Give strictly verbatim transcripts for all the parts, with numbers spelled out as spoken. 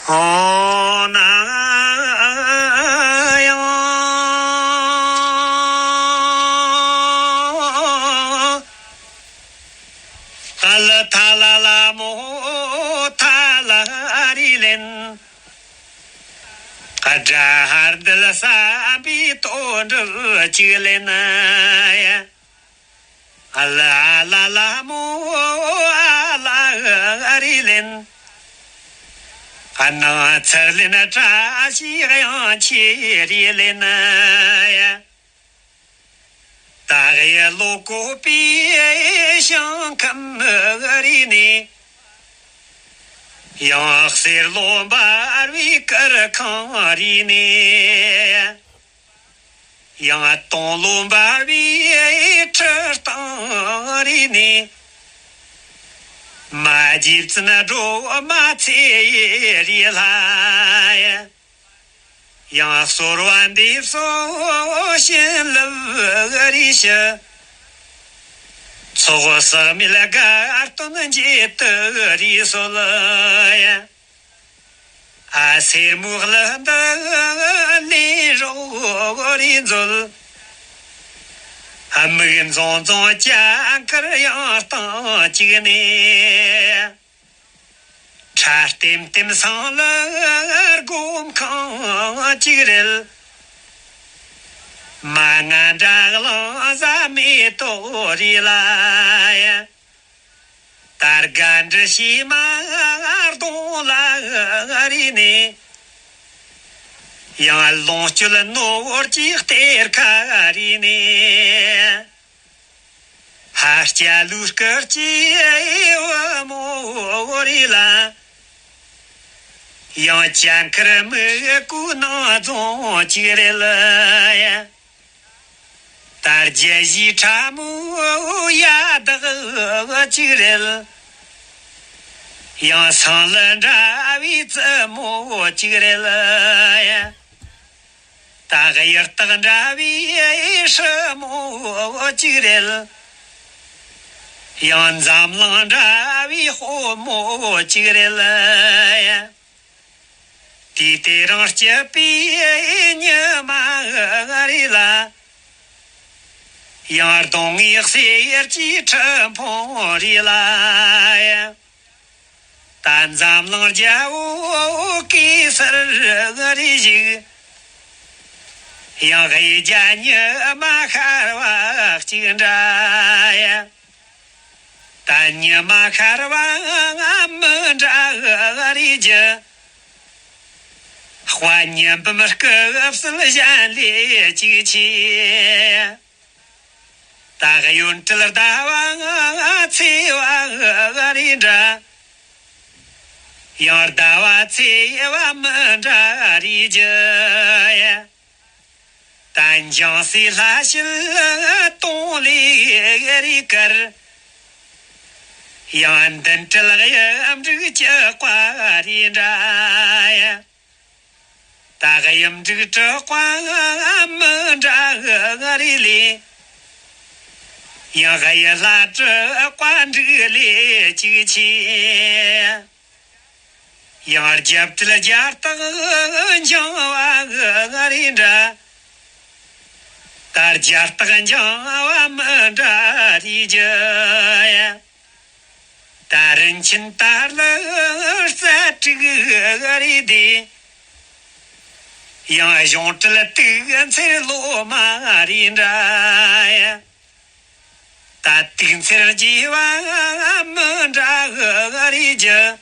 ཧོ་ན་ཡང་། ཨ་ལ་ཐ་ལ་ལ་མོ་ཐ་ལ་རི་ལེན། ཨ་དྲ་ཧར་འདི་ལ་བསམ་པའི་དོན་འགྲུབ་ཅིག་ལེན་ཡ། ཨ་ལ་ཨ་ལ་ལ་མོ་ཨ་ལ་རི་ལེན། ཨ་ནང་ཚར་ལེན་བཀྲ་ཤིས་གཡང་ཆེ་རི་ལེན་ཡ། ད་གཡུ་ལོ་བཀོད་པའི་ཞིང་ཁམས་རི་ནས། ཡང་གསེར་ལོ་འབར་བའི་གུར་ཁང་རི་ནས། ཡང་སྟོང་ལོ་འབར་བའི་ཁྲི་སྟེང་རི་ནས། མ་རྗེ་བཙུན་སྒྲོལ་མ་ཚེ་རི་ལྷ། ཡང་གསོལ་བ་འདེབས་སོ་བྱིན་རླབས་རི་ཞུ། ཚོགས་བསགས་མེད་དགའ་སྟོན་འབྱེད་དུ་རི་གསོལ། ཨ་སེར་མོ་གླུ་འདི་ལེན་རོགས་རེ་མཛོད། ཨ་མིག་འཛོང་འཛོང་ཅན་དཀར་ཡང་སྟེང་གཅིག་ནས། ཁྲ་ལྟེམ་ལྟེམ་སང་ལ་སྒོམ་ཁང་གཅིག་རེད། མ་ང་འདྲ་གླང་བཟའ་མེ་ཏོག་རི་ལ་ཡ། ད་དགའ་འབྲི་ཤེས་མ་གདོང་ལ་རི་ནས། ཡང་ལོངས་སྤྱོད་ནོར་གྱི་གཏེར་ཁ་རི་ནས། ཧ་ལྕ་ལུས་སྐར་གྱི་བུ་མོ་རི་ལ། ཡང་ཅན་ཁར་མི་ཀུ་ནང་རྫོང་གཅིག་རེད་ལ་ཡ། ད་རྒྱལ་གཞིས་ཁྲ་མོ་ཡ་དག་གཅིག་རེད། ཡང་སང་ལ་འདྲ་བའི་བཙུན་མོ་གཅིག་རེད་ལ་ཡ། ད་གཡུ་སྟག་འདྲ་བའི་སྲུ་མོ་གཅིག་རེད། ཡང་འཛམ་གླིང་འདྲ་བའི་དཔོན་མོ་གཅིག་རེད་ལ་ཡ། དུས་དེ་རིང་སྐྱིད་པའི་ཉི་མ་རེད་ལ། ཡང་སྡུག་བསྔལ་གསེར་གྱི་ཁྲི་འཕང་རེད་ལ་ཡ། ད་འཛམ་གླིང་རྒྱལ་པོ་གེ་སར་རེ་བཞུགས། ཡང་གཡུལ་རྒྱལ་ཉི་མ་ཤར་བ་གཅིག་འདྲ་ཡ། ད་ཉི་མ་ཤར་བ་མི་འདྲ་རེད་ཀྱི། དཔའ་ཉི་འབུམ་སྐུ་བསིལ་གཞན་ལས་གཅིག་ཆེ། ད་གཡོན་གྲུ་ཟླ་བ་ཚེས་པ་རེད་འདྲ། ཡང་ཟླ་བ་ཚེས་པ་མི་འདྲ་རེད་ཀྱི། ད་འཇང་སྲས་ལྷ་བྱིན་སྟོང་ལས་རེ་དཀར། ཡང་མདུན་གྲལ་གཡུ་འབྲུག་གི་དཔའ་རེད་འདྲ། ད་གཡུ་འབྲུག་གྲུ་དཔའ་མི་འདྲ་རེ་ལས། ཡང་གཡུ་ལྷ་གྲུ་དཔའ་འབྲུག་ལས་གཅིག་ཆེ། ཡང་རྒྱབ་གྲལ་རྒྱ་སྟག་འཇང་བ་རེད་འདྲ། ད་རྒྱ་སྟག་འཇང་བ་མི་འདྲ་རེད་ཀྱི། ད་རིན་ཆེན་དར་ལ་རྩ་དྲུག་རེད་དེ། ཡང་གཞུང་གྲལ་དུག་མཚེར་ལོ་མ་རེད་འདྲ། ད་དུག་མཚེར་རྒྱས་པ་མི་འདྲ་རེད་ཀྱི།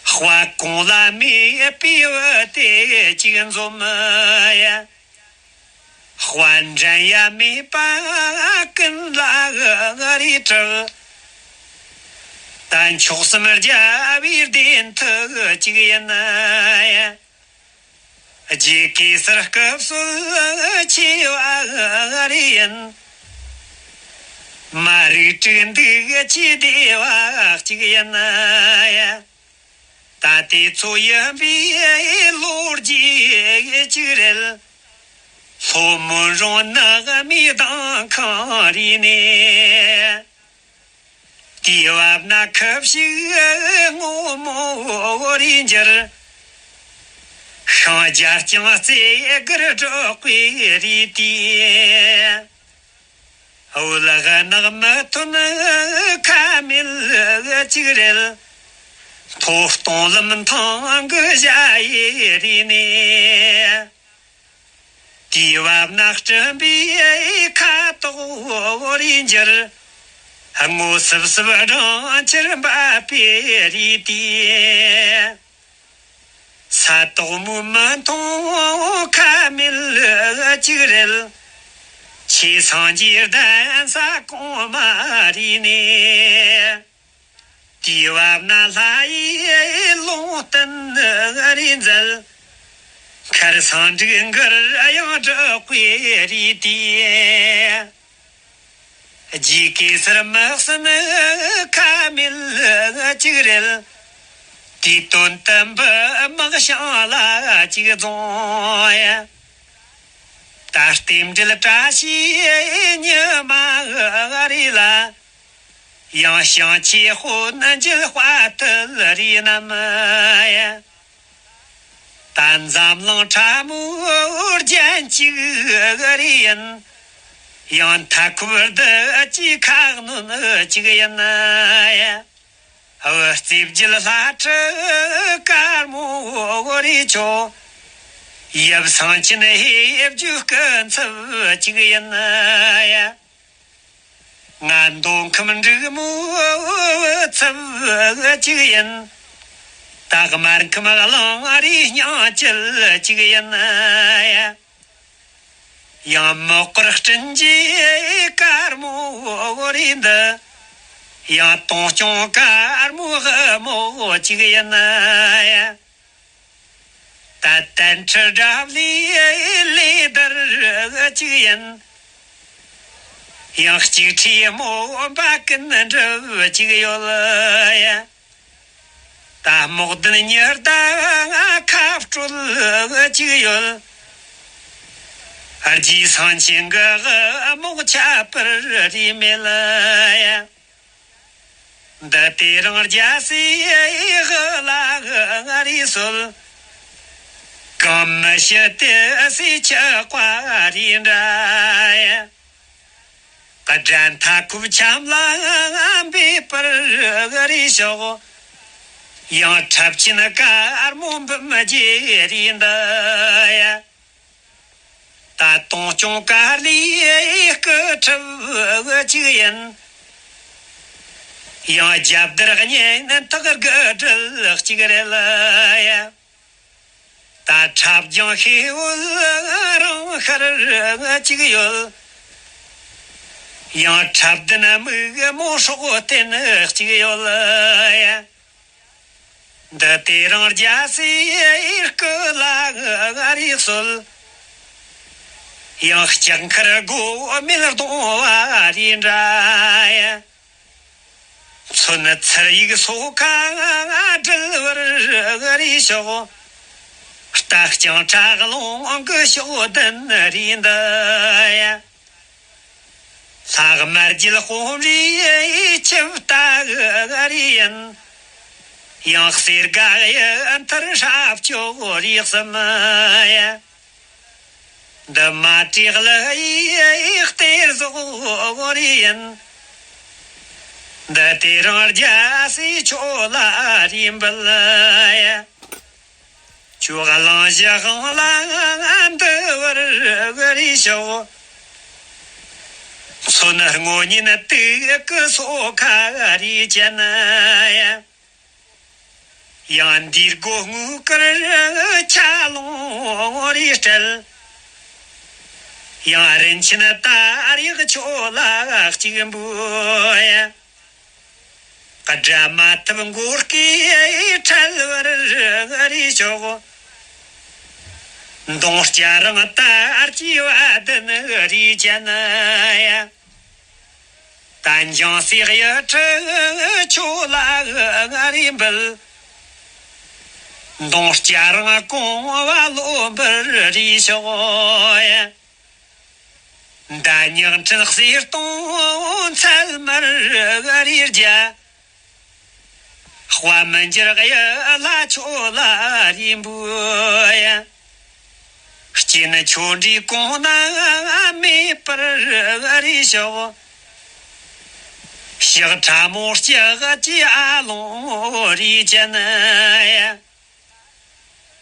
དཔའ་གོང་ལ་མེད་པའི་བུ་དེ་གཅིག་འཛོམས་ཡ། དཔའ་འགྲན་ཡ་མེད་པ་ཀུན་ལ་རེ་གྲགས། ད་མཆོག་གསུམ་རྒྱལ་བའི་སྡེ་མཐུ་གཅིག་ཡིན་ཡ། རྗེ་གེ་སར་སྐུ་བསོད་ཆེ་བ་རེ་ཡིན། མ་རིག་དྲུག་འདུག་ཆེ་སྡེ་བ་གཅིག་ཡིན་ཡ། ད་དེ་ཚོ་ཡིན་པའི་ལོ་རྒྱུས་གཅིག་རེད། ལྷོ་མོན་རོང་ནགས་མའི་ལྡིང་ཁང་རེ་ནས། དེའི་བབས་ན་ཁུ་བྱུག་སྔོན་མོ་ རེ་འགྱུར། ཤིང་རྒྱ་རྐྱང་རྩེ་གར་སྒྲོག་པའི་རི་དེ། བོད་གནག་མི་ཐོན་ཁ་མེད་ཅིག་རེད། མཐོ་སྟོང་ལམ་ཐང་གི་ཞྭ་ཡི་རི་ནས། དེའི་བབ་ན་སྤྲིན་པའི་ཁ་དོག་རེ་འགྱུར། སྔོ་སིབ་སིབ་སྦྲང་ཆར་འབབ་པའི་རི་དེ། ས་དོག་མོ་མི་མཐོང་ཁ་མེད་ཅིག་རེད། ཆོས་སངས་རྒྱས་གདན་ས་གོང་མ་རེ་ནས། དེའི་བབ་ན་ལྷ་ཡི་ལུང་བསྟན་རེ་མཛད། མཁར་སེང་འབྲུག་མགར་གཡང་སྒྲོག་པའི་རི་དེ། རྗེ་གེ་སར་མི་གསོན་ཁ་མེད་ཅིག་རེད། དེའི་དོན་དུ་འབུམ་ཞིང་ལ་ཅིག་རྫོང་ཡ། ད་རྟེན་འབྲེལ་བཀྲ་ཤིས་ཉི་མ་རེ་ལ། ཡང་ཞིང་ཆེ་དཔོན་འཇིགས་དཔའ་ཐུལ་རེ་རྣམས་ཡ། ད་འཛམ་གླིང་ཕྲ་མོའི་རྒྱན་གཅིག་རེ་ཡིན། ཡང་མཐའ་འཁོབ་རྡུལ་གྱི་ཁ་གནོན་གཅིག་ཡིན་ཡ། བུ་རྩེ་བརྒྱུད་ལྷ་ཁྲི་དཀར་མོ་རེ་ཆོག། ཡབ་སེང་ཆེན་ཧེ་བརྒྱུད་སྐུ་ཚབ་གཅིག་ཡིན་ཡ། ང་མདོ་ཁམས་འབྲུག་མོའི་ཚབ་གཅིག་ཡིན། ད་སྨར་ཁམས་གླང་རིའི་སྙིང་བཅུད་གཅིག་ཡིན་ཡ། ཡང་མི་འཁོར་སྤྲིན་གྱི་དཀར་མོ་རེད་འདི། ཡང་སྟོང་སྐྱོང་དཀར་མོའི་དབུ་མོ་གཅིག་ཡིན་ཡ། ད་དན་ཁྲི་སྒྲ་བླའི་ལས་དར་གཅིག་ཡིན། ཡང་གཅིག་ཁྲིའི་མོ་འབའ་ཀུན་འགྲུབ་གཅིག་ཡོད་ཡ། ད་སྨུག་ལྡན་ཉི་ཟླ་ཁ་སྤྲོད་གཅིག་ཡོད། རྗེ་སེང་ཆེན་གྱི་དབུ་མོ་ཁྱད་པར་རེ་མེད་ཡ། འདི་དེ་རིང་རྒྱལ་སྲས་དབུ་ལ་རེ་གསོལ། གང་མི་ཤི་དེ་སྲས་ཆགས་པ་རེ་འདྲ་ཡ། སྒྲ་མཐའ་འཁོབ་ཁྱམས་ལ་འབེབས་པར་རེ་ཤོག། ཡང་ཁྲབ་ཆེན་དཀར་མོ་འབུམ་རྒྱས་རེ་འདི་ཡ། ད་སྟོང་སྐྱོང་དཀར་ལས་སྐུ་ཁྲབ་གཅིག་ཡིན། ཡང་རྒྱབ་དར་གཉན་ཐག་དགུ་སྒྲིལ་གཅིག་རེད་ཡ། ད་ཁྲབ་རྒྱང་ཤེལ་འོད་རང་ཤར་གཅིག་ཡོད། ཡང་ཁྲབ་མདུན་མིག་མོ་སྲོག་བསྟན་གཅིག་ཡོད་ཡ། འདི་དེ་རིང་རྒྱལ་སྲས་སྐུ་ལ་རེ་གསོལ། ཡང་ལྕགས་མཁར་སྒོ་མེད་གདོང་བ་རེ་འདྲ་ཡ། མཚོན་ཚར་ཡིག་སོ་ཁ་སྒྲིལ་བར་རེ་ཤོག། རྟ་རྐྱང་ཁྲ་རླུང་གི་ཤོག་ལྡན་རེ་འདི་ཡ། ལྷག་དམར་རྒྱུད་དཔོན་རིགས་ཆིབས་རྟ་རེ་ཡིན། ཡང་གསེར་སྒ་གཡུ་མཐར་ཧྲབ་ཅོག་རེ་གསུམ་ཡ། འདི་མ་བྲེག་ལ་ཡི་གཏེར་ཟོག་རེ་ཡིན། འདི་དེ་རིང་རྒྱལ་སྲས་ཁྱོད་ལ་རེ་འབུལ་ཡ། ཁྱོད་གླིང་བཞི་དབང་ལ་འདུ་བར་རེ་ཤོག། མཚོན་དངོས་གཉེན་དུག་གི་སོ་ཁ་རེ་ཅན་ཡ། ཡང་འདིར་སྒོ་དངུལ་དཀར་ཆ་ལོང་རེ་སྤྲད། ཡང་རིན་ཆེན་དར་ཡག་ཁྱོད་ལ་གཅིག་འབུལ་ཡ། དགྲ་མ་ཐུབ་མགོ་སྐེ་ཁྲལ་བར་རེ་ཤོག། མདུང་སྐྱ་རིང་དར་གྱི་བ་དན་རེ་ཅན་ཡ། ད་འཇང་སྲས་གཡུ་ཁྲི་ཁྱོད་ལ་རེ་འབུལ། མདུང་སྐྱ་རིང་གོང་བ་ལོ་འབུལ་རེ་ཤོག་ཡ། མདའ་ཉག་ཕྲན་གསེར་སྟོང་ཚལ་མར་རེ་རྒྱ། དཔལ་མི་འགྱུར་གཡུ་ལྷ་ཁྱོད་ལ་རེ་འབུལ་ཡ། སྐྱེས་ནི་ཁྱོད་འདྲའི་གོང་ན་མེད་པར་རེ་ཤོག། ཞག་ཕྲ་མོ་ལྕགས་ཀྱི་ཨ་ལོང་རེ་ཅན་ཡ།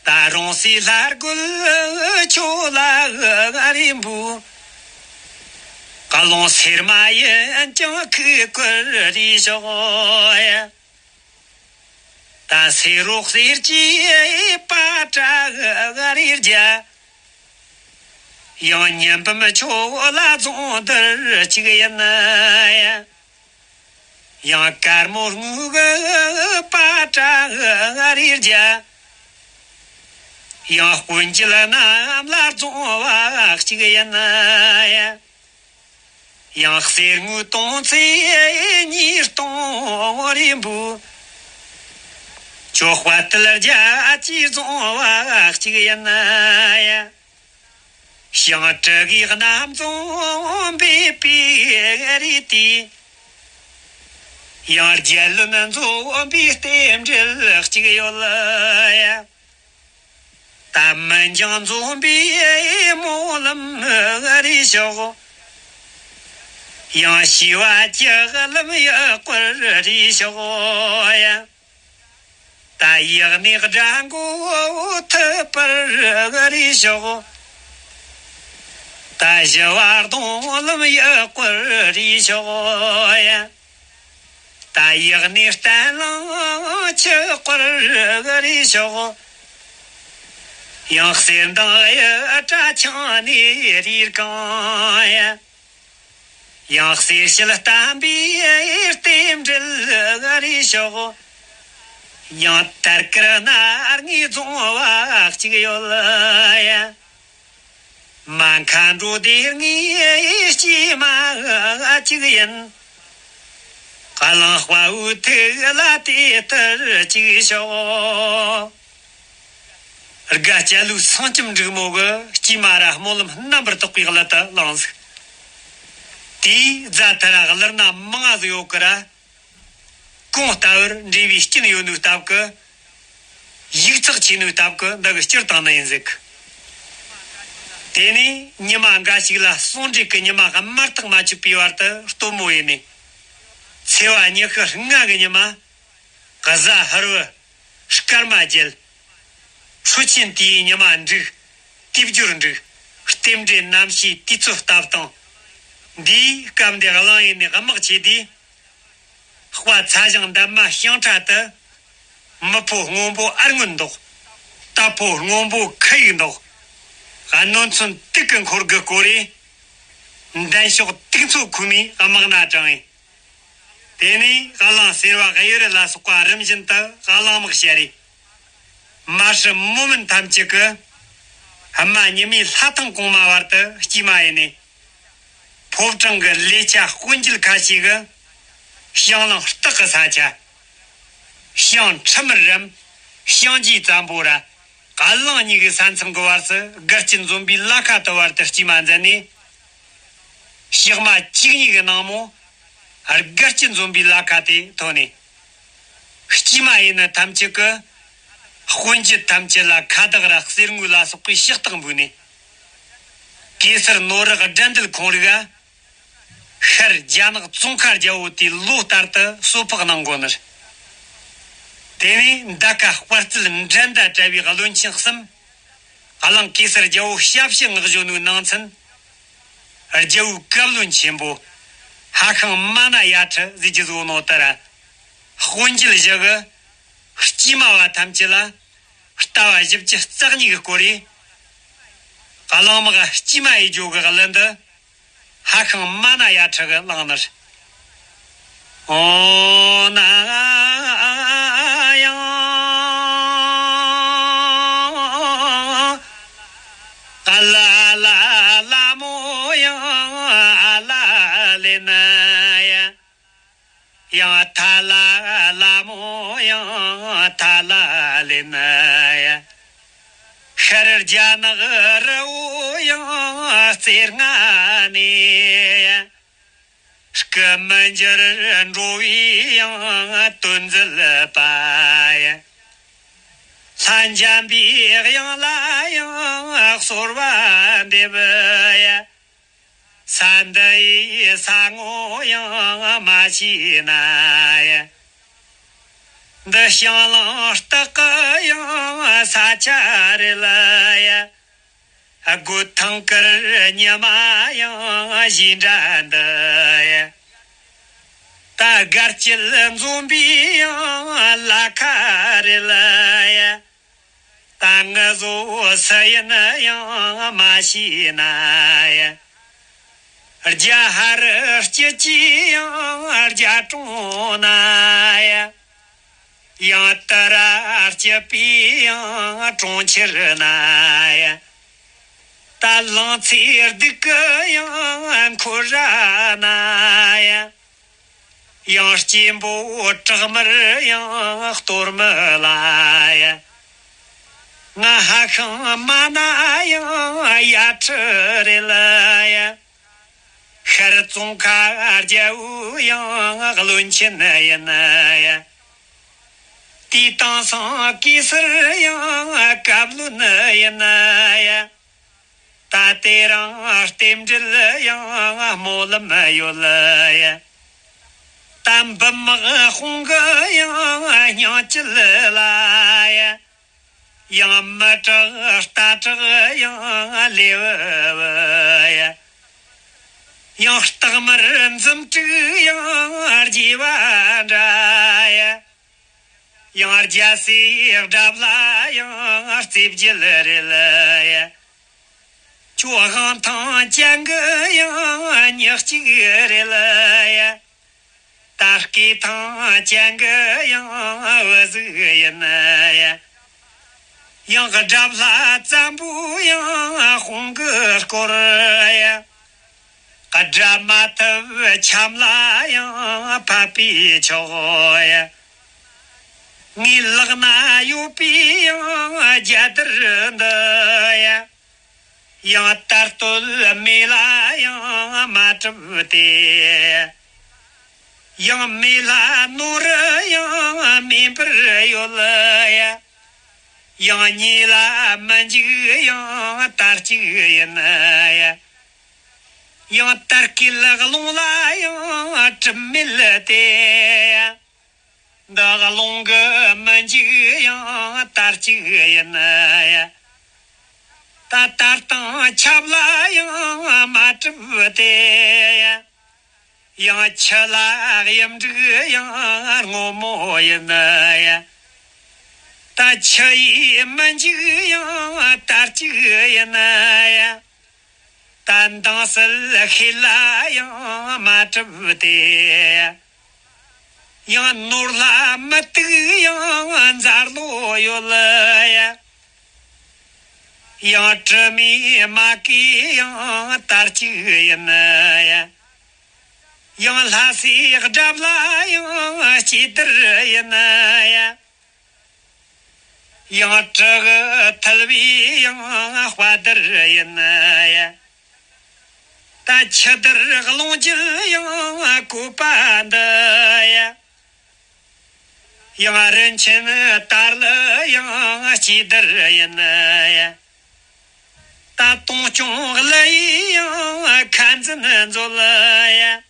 ད་རུང་སའི་ལྷ་རྒོད་ཁྱོད་ལ་རེ་འབུལ། བཀའ་ལུང་སེར་མ་ཡིན་ཀྱང་ཁུག་ཀུར་རེ་ཤོག་ཡ། ད་སེ་རོག་གསེར་གྱི་པ་ཏྲ་རེ་རྒྱ། ཡང་ཉིན་འབུམ་ཁྱོད་ལ་རྫོང་དར་གཅིག་ཡིན་ཡ། ཡང་དཀར་མོ་དངུལ་གི་པ་ཏྲ་རེ་རྒྱ། ཡང་དཔོན་སྐྱིད་རྣམས་ལ་རྫོང་བ་གཅིག་ཡིན་ཡ། ཡང་གསེར་དངུལ་དུང་ཚེ་ཉིས་སྟོང་རེ་འབུལ། ཇོ་དཔལ་དལ་རྒྱ་ཅེས་རྫོང་བ་གཅིག་ཡིན་ཡ། ཞིང་དྲུག་གི་རྣམ་རྫོང་འབེབས་པའི་རེ་ཏི། ཡང་རྒྱལ་བློན་རྫོང་བའི་རྟེན་འབྲེལ་གཅིག་ཡོད་ཡ། ད་མི་འགྱང་འཛོམས་པའི་སྨོན་ལམ་རེ་ཤོག། ཡང་ཞི་བ་ལྕགས་ལམ་ཡག་པར་རེ་ཤོག་ཡ། ད་ཡག་ནས་དགྲ་མགོ་ཐུབ་པར་རེ་ཤོག། ད་ཞི་བ་གདོང་ལམ་ཡག་པར་རེ་ཤོག་ཡ། ད་ཡག་ནས་བརྟན་ལང་ཆགས་པར་རེ་ཤོག། ཡང་གསེར་མདངས་གཡུ་སྒྲ་འཆང་ནས་རེ་གང་ཡ། ཡང་གསེར་ཞལ་བསྟན་པའི་རྟེན་འབྲེལ་རེ་ཤོག། ཡང་དར་དཀར་སྣ་ལྔའི་རྫོང་བ་གཅིག་ཡོད་ཡ། མ་མཁའ་འགྲོ་སྡེ་ལྔའི་སྐྱེས་མ་གཅིག་ཡིན། བ་ལང་དཔའ་བོའི་ཐུགས་ལ་དེ་ལྟར་གཅིག་ཤོག། དགའ་སྐྱ་ལུག་སེང་ལྕམ་འབྲུག་མོ་གི་སྐྱེས་མ་ར་སྨོན་ལམ་རྣམ་པར་དག་པའི་གླུ་དེ་བླངས་ཟིག། དེའི་རྫ་དེ་ར་གླུ་སྣ་མང་ང་ཟིག་ཡོད་གི་ར། གོང་ལྟ་བུར་འབྲས་བུའི་སྐྱོན་ཡོད་ནོའི་སྟབས་ཀྱིས། ཡིག་ཚགས་ཆེ་ནོའི་སྟབས་ཀྱིས་འདི་གི་སྤྱིར་བཏང་ནི་ཡིན་ཟིག། དེ་ནས་ཉི་མ་འགའ་ཞིག་ལ་གསུང་འབྲེལ་གྱི་ཉི་མ་དམར་ཐག་མ་ཆོད་པའི་བར་དུ་སྟོན་མོ་ཡིན་ནས། ཚེས་པ་ཉི་ཤུ་ལྔ་གི་ཉི་མ། གཟའ་ཕུར་བུ། སྐར་མ་བརྒྱད། ཁྲོ་ཆེན་དེའི་ཉི་མ་འབྲུག། དུས་སྦྱོར་འབྲུག། རྟེན་འབྲེལ་རྣམ་བཤད་དུས་ཚོད་ལྟ་སྟངས། འདིའི་སྐབས་འདི་གླེང་ཡས་ནས་དམག་ཆེ་དུས། དཔལ་ཚ་ཞང་འདབ་མ་ཤིང་ཁྲ་དུ། མི་ཕོ་སྔོན་པོ་ཨར་སྔོན་མདོག། རྟ་ཕོ་སྔོན་པོ་ཁ་ཡིག་མདོག། གནོད་མཚོན་དུག་གི་འཁོར་གི་སྐོར་རེ། འདན་ཤོག་དུག་མཚོ་ཁོལ་མའི་དམག་སྣ་དྲངས་ཡིན། དེ་ནས་གླང་སེར་བ་གཡུ་རལ་ལ་སོགས་པ་རིམ་བཞིན་དུ་གླང་དམག་བཤར་རེ། མ་སྲུ་མོ་མིན་ཐམས་ཅད་ཀྱིས། ཧི་མ་ཉི་མའི་ལྷ་ཐང་གོང་མ་བར་དུ་སྐྱེས་མ་ཡིན་ནས། ཕོ་བྲང་གི་ལས་ཆ་དཔོན་རྒྱུད་ཁ་ཤས་ཀྱིས། ཞང་གླང་སྟག་གི་ས་ཆ། ཞང་ཁྲི་མུར་རམ། ཞང་རྗེ་བཙན་པོ་ར། གླང་གཉིས་ཀྱི་ས་མཚམས་ཀྱི་བར་དུ་སྒར་གྱི་འཛོམས་པའི་ལ་ཁ་དུ་བར་དུ་སྐྱེས་མ་མཛད་ནས། ཞག་མ་གཅིག་གཉིས་ཀྱི་ནང་མོ། སྒར་གྱི་འཛོམས་པའི་ལ་ཁ་དེ་ཐོན་ནས། སྐྱེས་མ་ཡིན་ནི་ཐམས་ཅད་ཀྱིས། དཔོན་རྒྱུད་ཐམས་ཅད་ལ་ཁ་བཏགས་ར་གསེར་དངུལ་ལ་སོགས་པའི་ཕྱག་རྟགས་འབུལ་ནས། གེ་སར་ནོར་བུ་དགྲ་འདུལ་ཁོང་རིགས། ཤར་རྒྱ་ནག་ཙོང་ཁ་རྒྱལ་པོ་དེའི་ལོ་ལྟར་དུ་གསོལ་ཕག་གནང་དགོས་ནི། དེ་ནས་འདའ་ཀ་དཔལ་རྩལ་འགྲན་ཟླ་བྲལ་བའི་བློན་ཆེན་གསུམ། གླང་གེ་སར་རྒྱལ་པོ་ཞབས་ཕྱི་མངགས་བཞོན་ནོའི་ནང་ཚན། རྒྱལ་པོའི་བཀའ་བློན་ཆེན་པོ། ཧ་ཤང་མ་ན་ཡ་ཁྲི་ཟེར་གྱི་བཟོ་ནོ་ལྟར། དཔོན་རྒྱུད་བཞི་གི། སྐྱེས་མ་བ་ཐམས་ཅད་ལ། ལྟ་བ་བཞི་བཅུ་རྩ་གཉིས་ཀྱི་སྐོར་རེ། གླང་དམག་སྐྱེས་མ་ཡི་ཇོ་གི་གླུ་འདི། ཧ་ཤང་མ་ན་ཡ་ཁྲི་གི་བླངས་ནི། ཨོ་ན་ཡང་། ཨ་ལ་ལ་ལ་མོ་ཡང་ཨ་ལ་ལེ་ན་ཡ། ཡང་ཐ་ལ་ལ་མོ་ཡང་ཐ་ལ་ལེ་ན་ཡ། ཤར་རྒྱ་ནག་རི་བོ་ཡང་རྩེ་ལྔ་ནས། སྐུ་མི་འགྱུར་འགྲོ་བའི་ཡང་དོན་མཛད་པ་ཡ། ལྷ་འཇམ་པའི་དབྱངས་ལ་ཡང་གསོལ་བ་འདེབས་ཡ། ས་འདི་ཡི་ས་ངོ་ཡང་མ་ཤེས་ན་ཡ། འདི་ཞིང་ལང་སྟག་གི་ཡང་ས་ཆ་རེད་ལ་ཡ། རྒོད་ཐང་དཀར་ཉི་མ་ཡང་བཞིན་འདྲ་འདི་ཡ། ད་སྒར་སྐྱིད་འཛོམས་པའི་ཡང་ལ་ཁ་རེད་ལ་ཡ། ད་ང་ཚོ་སུ་ཡིན་ཡང་མ་ཤེས་ན་ཡ། རྒྱ་ཧ་རི་སྐྱིད་ཀྱི་ཡང་རྒྱ་གྲོང་ན་ཡ། ཡང་ཏི་ར་སྐྱིད་པའི་ཡང་གྲོང་ཁྱེར་ན་ཡ། ད་ལང་ཚེ་སྡུག་གི་ཡང་འཁོར་ར་ན་ཡ། ཡང་སྐྱེན་པོ་བྲག་དམར་ཡང་གཏོར་མི་ལ་ཡ། ང་ཧ་ཤང་མ་ན་ཡང་ཡ་ཁྲི་རེད་ལ་ཡ། ཤར་ཙོང་ཁ་རྒྱལ་པོ་ཡང་བློན་ཆེན་ཡིན་ཡ། དེའི་དེང་སང་གེ་སར་ཡང་བཀའ་བློན་ཡིན་ཡ། ད་དེ་རིང་རྟེན་འབྲེལ་ཡང་སྨོན་ལམ་ཡོད་ཡ། ད་འབུམ་དམག་དཔུང་གི་ཡང་སྙིང་བཅུད་ལ་ཡ། ཡང་མི་དྲག་རྟ་དྲག་ཡང་ལེ་བ་ཡ། ཡང་སྟག་དམར་འཛུམ་དྲུག་ཡང་རྒྱས་པ་འདྲ་ཡ། ཡང་རྒྱལ་སྲས་དགྲ་ལྷ་ཡང་རྩེ་བརྒྱད་རེད་ལ་ཡ། ཁྱོད་དབང་ཐང་ཅན་གི་ཡང་ཉག་གཅིག་རེད་ལ་ཡ། ད་སྐེ་ཐང་ཅན་གི་ཡང་བུ་ཟིག་ཡིན་ཡ། ཡང་དགྲ་ལྷ་བཙན་པོ་ཡང་དཔུང་གི་སྐོར་ཡ། དགྲ་མ་ཐུབ་ཆམ་ལ་ཡང་ཕབ་པའི་ཆོག་ཡ། ངའི་ལག་ན་ཡོད་པའི་ཡང་རྒྱལ་དར་འདི་ཡ། ཡང་དར་སྟོད་མེ་ལ་ཡང་མ་གྲུབ་སྟེ། ཡང་མེ་ལྷ་ནོར་ཡང་མེ་འབར་ཡོད་ཡ། ཡང་ཉེ་ལ་མི་འཇིགས་ཡང་དར་གཅིག་ཡིན་ཡ། ཡང་དར་སྐེད་རླུང་ལ་ཡང་གྲིབ་མེད་དེ། འདི་རླུང་གིས་མི་འཇིགས་ཡང་དར་གཅིག་ཡིན་ཡ། ད་དར་དང་ཆབ་ལ་ཡང་མ་གྲུབ་སྟེ། ཡང་ཆུ་ལ་གཡུ་འབྲུག་ཡང་སྔོན་མོ་ཡིན་ཡ། ད་ཆུ་ཡིས་མི་འཇིགས་ཡང་དར་གཅིག་ཡིན་ཡ། ད་མདངས་གསལ་ཤེལ་ལ་ཡང་མ་གྲུབ་སྟེ། ཡང་ནོར་ལྷ་མུ་ཏིག་ཡང་མཛའ་བློ་ཡོད་ཡ། ཡང་དྲི་མེད་མ་སྐྱེས་ཡང་དར་གཅིག་ཡིན་ཡ། ཡང་ལྷ་སའི་དགྲ་ལྷ་ཡང་སྐྱེས་དར་ཡིན་ཡ། ཡང་དྲག་ཐལ་བའི་ཡང་དཔའ་དར་ཡིན་ཡ། ད་ཆུ་དར་རླུང་རྒྱུད་ཡང་བཀོད་པ་འདི་ཡ། ཡང་རིན་ཆེན་དར་ལ་ཡང་སྐྱེས་དར་ཡིན་ཡ། ད་དུང་སྐྱོང་ལ་ཡང་ཁ་འཛིན་མཛོད་ཡ།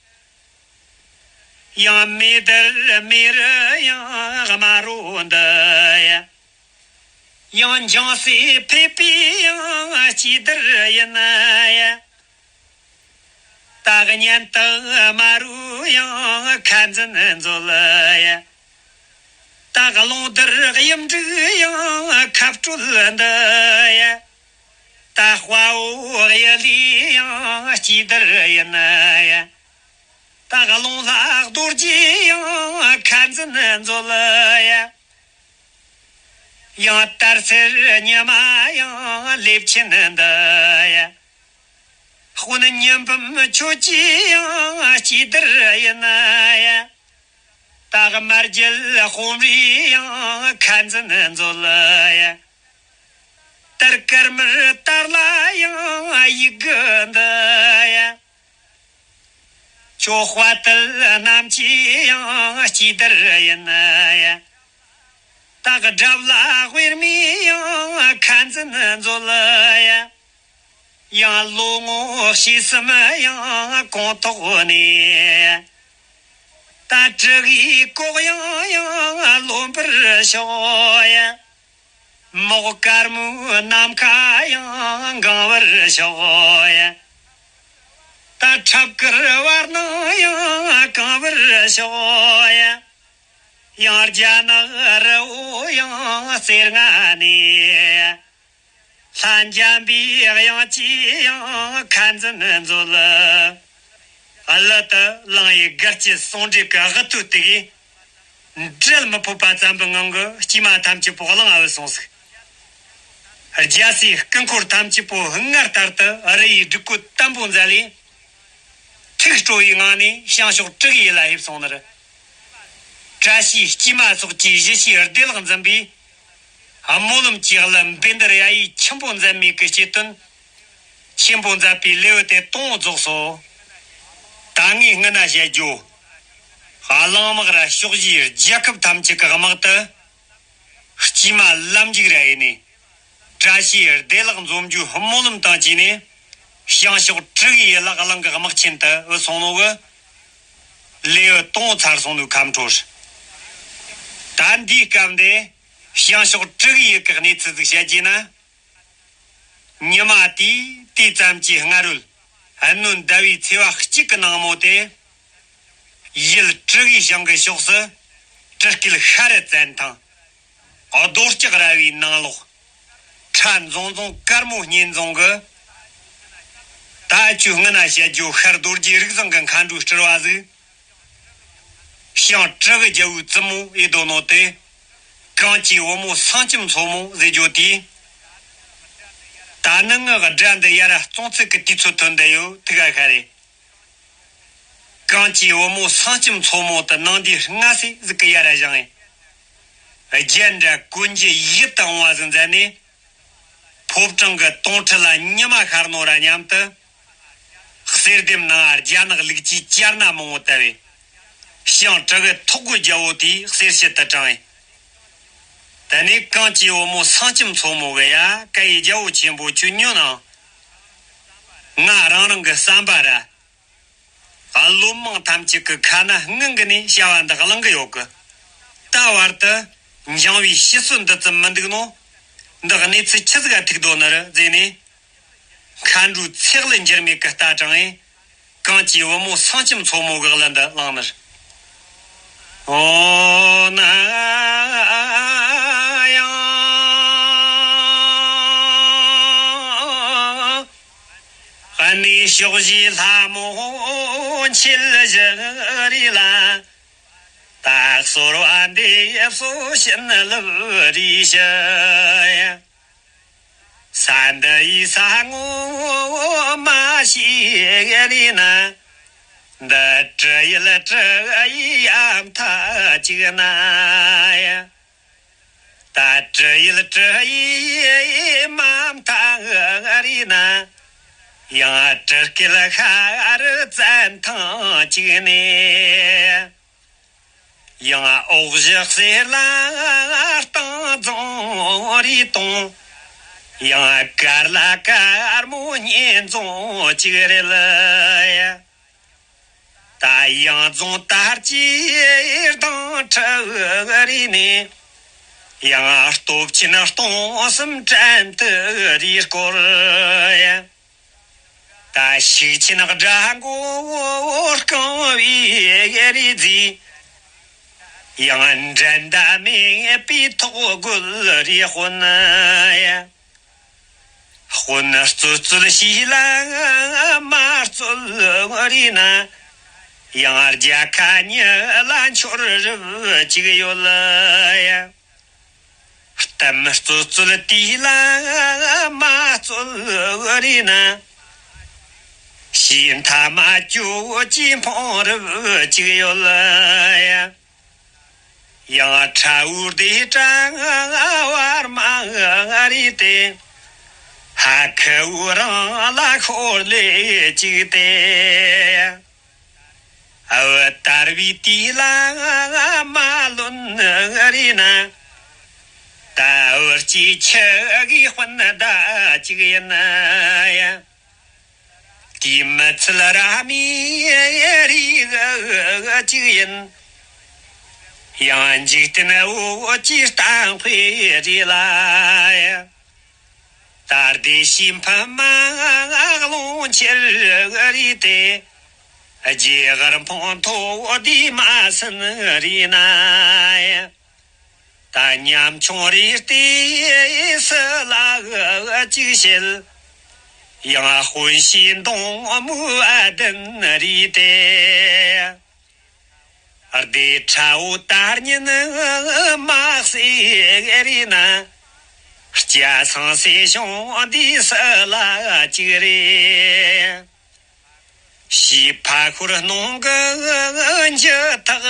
ཡང་མེ་དར་མེ་རི་ཡང་དམར་རོ་འདི་ཡ། ཡང་འཇང་སྲས་ཕེབས་པའི་ཡང་སྐྱེས་དར་ཡིན་ཡ། ད་གཉན་སྟག་དམར་རོ་ཡང་ཁ་འཛིན་མཛོད་ཡ། ད་རླུང་དར་གཡུ་འབྲུག་ཡང་ཁ་སྤྲོད་འདི་ཡ། ད་དཔའ་བོ་གཡུ་ལས་ཡང་སྐྱེས་དར་ཡིན་ཡ། ད་རླུང་ལྷ་རྡོ་རྗེ་ཡང་ཁ་འཛིན་མཛོད་ཡ། ཡང་དར་སེར་ཉི་མ་ཡང་ལེབ་ཆེན་འདི་ཡ། དཔོན་ཉི་འབུམ་ཁྱོད་ཀྱི་ཡང་སྐྱེས་དར་ཡིན་ཡ། ད་དམར་རྒྱལ་དཔོན་རིགས་ཡང་ཁ་འཛིན་མཛོད་ཡ། དར་དཀར་དམར་དར་ལ་ཡང་ཡིག་གི་འདི་ཡ། ཇོ་དཔའ་དལ་རྣམས་ཀྱི་ཡང་སྐྱིད་དར་ཡིན། ད་དགྲ་བླ་དབུས་མའི་ཡང་ཁ་འཛིན་མཛོད། ཡང་ལོ་ངོ་ཤེས་གསུམ་ཡང་གོང་ཐོག་ནས། ད་དྲི་གི་ལྐོག་ཡང་ཡང་རློམ་པར་ཤོག་ཡ། མོག་དཀར་མོའི་ནམ་མཁའ་ཡང་གང་བར་ཤོག་ཡ། ད་ཁྲབ་དཀར་བར་སྣང་ཡང་གང་བར་ཤོག་ཡ། ཡང་རྒྱ་ནག་རི་བོ་ཡང་རྩེ་ལྔ་ནས། ལྷ་འཇམ་པའི་དབྱངས་ཀྱིས་ཡང་ཁ་འཛིན་མཛོད། གླུ་དེ་གླང་ཡི་སྒར་གྱི་ཟུང་འབྲེལ་གྱི་དབུ་ཐོད་དེ་གིས་འབྲལ་མི་ཕོད་པ་ཙམ་པའི་ངང་གིས་སྐྱེས་མ་ཐམས་ཅད་པོ་གླེང་བུད་སོང་ཟིག་རྒྱལ་སྲས་སྐུ་འཁོར་ཐམས་ཅད་པོ་སྔར་ལྟར་དུ་རི་ཡི་སྒྲིག་བཀོད་བརྟན་པོ་མཛད་ལས། ཐུགས་སྤྲོ་བའི་ངང་ནས་བྱང་ཕྱོགས་དྲུ་གི་ཡུལ་ལ་ཕེབས་སོང་ནི་རེད། བཀྲ་ཤིས་སྐྱེས་མ་སོགས་ཀྱི་གཞིས་བྱེས་བདེ་བླག་འཛིན་པའི་སྨོན་ལམ་གྱི་གླུ་འབེན་དར་ཡ་ཡི་ཆེན་པོ་མཛད་མེད་ཀྱི་སྐྱེ་དོན་ཆེན་པོ་མཛད་པའི་ལེའུ་དེ་དང་པོ་རྫོགས་སོ། ད་ངས་སྔོན་ན་བཤད་རྒྱུ། གླང་དམག་ར་ཕྱོགས་བཞིའི་རྒྱལ་ཁབ་ཐམས་ཅད་ཀྱི་དམག་དེ། སྐྱེས་མ་ལམ་འཇུག་ར་ཡིན་ནི། བཀྲ་ཤིས་བདེ་བླག་འཛོམས་རྒྱུའི་སྨོན་ལམ་དང་བཅས་ནས། བྱང་ཕྱོགས་དྲུ་གི་ཡུལ་ལ་གླང་གི་དམག་ཆེན་དུ་བུད་སོང་ནོ་གི། ལེའུ་དང་པོ་ཚར་སོང་ནོ་ཁམས་ཕྲོ། ད་འདིའི་སྐབས་འདི། བྱང་ཕྱོགས་དྲུ་གི་ཡུལ་གྱི་གནས་ཚུལ་ཟིག་བཤད་རྒྱུ་ན། ཉི་མ་དེའི་དུས་ཙམ་གྱི་སྔ་རོལ། སྣྲོན་ཟླ་བའི་ཚེས་པ་གཅིག་གི་ནངས་མོ་དེ། ཡུལ་དྲུ་གི་ཞིང་གི་ཕྱོགས་སུ། དྲུ་སྐད་ཤ་རུ་བཙན་ཐང་། རྡོ་ལྕགས་ར་བའི་ནང་ལོགས། ཁྲ་འཛོང་འཛོང་དཀར་མོ་སྙིང་འཛོང་གི། ད་ཁྱོད་སྔ་ན་བཤད་རྒྱུ་ཤར་རྡོ་རྗེ་རིགས་བཟང་གི་མཁའ་འགྲོའི་སྤྲུལ་བ་ཟིག་བྱང་དྲུ་གི་རྒྱལ་པོའི་བཙུན་མོ་ཨེ་དོ་ནོ་དེ། གངས་ཀྱི་བུ་མོ་སེང་ལྕམ་མཚོ་མོ་ཟེར་རྒྱུ་དེ། ད་ནི་ངའི་སྒྲ་འདི་ཡར་ར་བཙོང་ཚིག་གི་དུས་ཚོད་ཐོན་བསྡད་ཡོད་ཐུག་ག་ཤ་རེད། གངས་ཀྱི་བུ་མོ་སེང་ལྕམ་མཚོ་མོ་དེ་ནང་དེ་སྔ་སེ་ཟིག་གི་ཡར་ར་བཞེངས་ཡིན། རྒྱན་འདྲ་གོན་རྒྱུ་ཡིད་དུ་འོང་བ་ཟིག་མཛད་ནས། ཕོ་བྲང་གི་དོང་ཁྲོད་ལ་ཉི་མ་ཤར་ནོ་ར་མཉམ་དུ། གསེར་ལྡེམ་ནང་རྒྱ་ནག་ལུགས་ཀྱི་ཅར་ན་མང་བོ་བཏབ་པས། བྱང་དྲུ་གི་ཐོག་གི་རྒྱལ་པོ་དེའི་གསེར་ཕྱེད་དུ་དྲངས་ཡིན། དེ་ནས་གངས་ཀྱི་བུ་མོ་སེང་ལྕམ་མཚོ་མོ་གི་ཡ་སྐད་ཡིག་རྒྱལ་པོ་ཆེན་པོ་ཁྱོད་ཉོན་ཨང་། ང་རང་རང་གི་བསམ་པ་ར། བློན་མང་ཐམས་ཅད་ཀྱི་ཁ་ན་སྔོན་གི་ནས་བྱ་བ་འདི་གླེང་གི་ཡོད་གི། ད་བར་དུ་འཇང་བའི་ཕྱི་སྲོལ་འདི་ཙམ་མི་འདུག་ནོ། འདི་གནས་ཚུལ་ཆི་ཟིག་ག་ཐུག་དོ་ནི་རེད་ཟེར་ནས། མཁའ་འགྲོའི་ཚེགས་ལས་འགྱུར་མེད་ཀྱི་རྟ་དྲངས་ཡིན། གངས་ཀྱི་བུ་མོ་སེང་ལྕམ་མཚོ་མོ་གི་གླུ་འདི་བླངས་ནི་རེད། འོ་ན་ཡང་། གནས་ཕྱོགས་བཞིའི་ལྷ་མོ་མཆེད་བཞི་རིས་ལ། ད་གསོལ་བ་འདེབས་སོ་བྱིན་རླབས་རིས་བཞི། ས་འདི་ཡི་ས་ངོ་མ་ཤེས་རིས་ན། འདི་དྲི་ཡུལ་དྲི་ཡི་ཡ་མཐའ་གཅིག་ན། ད་དྲི་ཡུལ་དྲི་ཡི་མ་མཐའ་རིས་ན། ཡང་དྲི་སྐད་ཤར་བཙན་ཐང་གཅིག་ནས། ཡང་འོག་གཞི་གསེར་ལ་སྟེང་རྫོང་རིས་སྟོང་། ཡང་དཀར་ལ་དཀར་མོ་སྙིང་རྫོང་གཅིག་རེད། ད་ཡང་རྫོང་དར་གྱི་གདང་ཁྲི་རིས་ནས། ཡང་སྟོབས་ཆེན་སྟོང་གསུམ་བྲན་དུ་རིས་བསྐོར། ད་ཤུགས་ཆེན་དགྲ་མགོ་རྐང་བའི་རིས་མཛེས། ཡང་འགྲན་ཟླ་མེད་པའི་ཐོག་རྒོལ་རིས་དཔོན། དཔོན་རྩོད་རྩོད་ཞིག་ལ་མ་རྩོད་རིས་ན། ཡང་རྒྱལ་ཁ་ཉིད་ལ་འཆོར་རིབ་ཅིག་ཡོད། གཏམ་རྩོད་རྩོད་དུས་ལ་མ་རྩོད་རིས་ན། ཤི་མཐའ་མ་གྱོད་ཀྱི་འཕོང་རིབ་ཅིག་ཡོད། ཡང་ཁྲ་འུར་དེ་གྲང་བར་མ་རིས་ཏེ། ཧ་ཁུ་འུ་རང་ལ་ཤོར་ལེ་ཅིག་སྟེ། བུ་དར་བའི་དུས་ལ་མ་ལོན་རེ་ན། ད་བུ་སྐྱེས་ཆུ་གི་སྤུན་ཟླ་གཅིག་ཡིན་ཡ། དེའི་མི་ཚུལ་ར་མའི་རིགས་གཅིག་ཡིན། ཡང་འཇིག་རྟེན་བོད་ཀྱི་གཏམ་དཔེ་རེད་ལ། ད་ལྟའི་བྱིས་འཕུར་མ་རླུང་ཁྱེར་རེད་དེ། རྗེས་དཀར་འཕོངས་མཐོ་དེ་མ་ཟིན་རེད་ན། ད་ཉམ་ཆུང་རེད་དེ་སུ་ལ་གཅིག་བཤད། ཡང་དཔོན་ཞིག་མདུང་མོ་བ་ལྡན་རེད་དེ། སྡེ་ཁྲ་བོ་དར་ཉིན་མ་སེ་རེད་ན། སྐྱ་སང་སེ་ཤོང་འདི་སུ་ལ་གཅིག་རེད། བྱིས་ཕ་ཤོར་སྣང་གི་འཇུ་ཐག་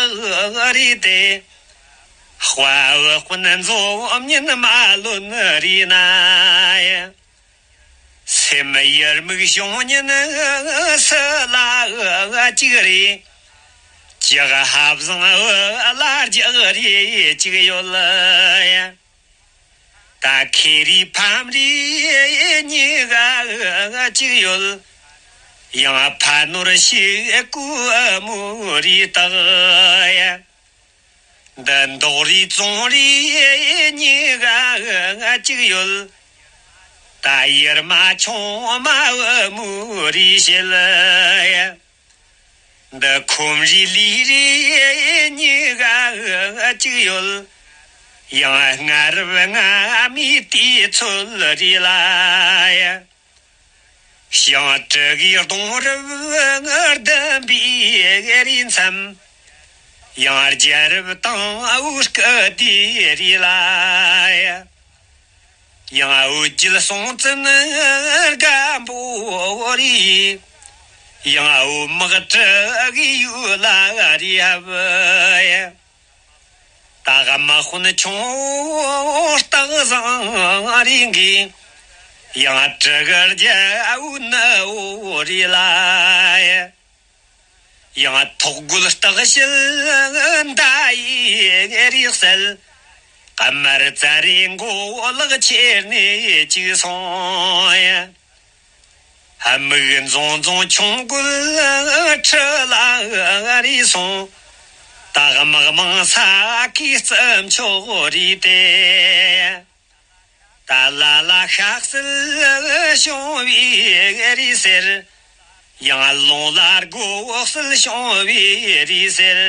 རེད་དེ། དཔའ་བོ་དཔོན་འཛོམས་ཉིན་མ་ལོན་རེད་ན། སེམས་ཡར་མུག་བྱུང་ཉིན་སུ་ལ་གཅིག་རེད། ལྕགས་ཧབ་བཟང་བུ་ལ་རྒྱག་རེས་གཅིག་ཡོད། ད་ཁེ་རི་ཕམ་རི་གཉིས་ཀ་གཅིག་ཡོད། ཡང་ཕ་ནོར་ཤི་ཀུ་མོ་རི་དག་ཡ། འདི་མདོག་རི་བཙོང་རི་གཉིས་ཀ་གཅིག་ཡོད། ད་ཡར་མ་ཆུང་མ་བུ་མོ་རི་བཤད་ཡ། འདི་ཁོམ་རི་ལི་རི་གཉིས་ཀ་གཅིག་ཡོད། ཡང་སྔ་རབས་སྔ་མའི་དུས་ཚོད་རེད་ལ། ཡང་གྲི་གུའི་གདུང་རབས་ལྡན་པའི་རི་མཚམས། ཡང་རྒྱལ་རབས་དང་བོད་སྐུ་དེ་རེད་ལ། ཡང་བོད་བརྒྱུད་སྲོང་བཙན་སྒམ་པོ་རེད། ཡང་བོད་དམག་གྲུ་གུའི་ཡུལ་ལ་རེད་ཧབ། ད་དམག་དཔོན་ཆུང་སྟག་བཟང་རེད་གི། ཡང་གྲུ་གུ་རྒྱལ་བོ་ནུ་བོ་རེད་ལ། ཡང་ཐོག་རྒོད་སྟག་ཤེད་མདའ་ཡི་རིགས་གསལ། དམར་རྩ་རི་མགོ་ལག་ཁྱེར་ནས་གཅིག་སོང་ཡ། དམིགས་འཛོང་འཛོང་ཆུང་རྒོད་ཁྲི་ལ་རེ་སོང་། ད་དམག་མང་ས་ཀའི་རྩུབ་མཆོག་རེད་དེ། ད་ལ་ལ་ཤ་གསལ་བྱུང་བའི་རེད་ཟེར། ཡང་རླུང་ལ་སྒོ་གསལ་བྱུང་བའི་རེད་ཟེར།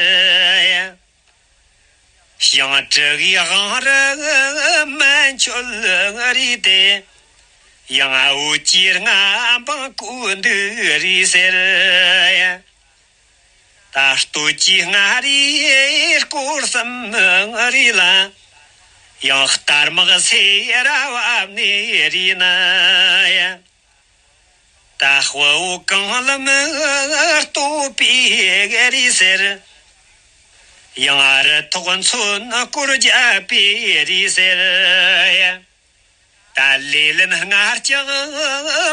ཡང་གྲུ་གུའི་དབང་རུ་མན་ཆོད་རེད་དེ། ཡང་བོད་ཀྱི་མངའ་འབངས་སྐུ་འདུས་རེད་ཟེར། ད་སྟོད་ཀྱི་མངའ་རིས་སྐོར་གསུམ་རེད་ལ། ཡང་རྟ་དམག་སེ་ར་བབས་ནས་རེད་ན། ད་དཔའ་བོ་གངས་ལམ་སྟོད་པའི་རེད་ཟེར། ཡང་རི་ཐོག་མཚོན་སྐོར་རྒྱབ་པའི་རེད་ཟེར། ད་ལེ་ལན་སྔར་ལྕགས་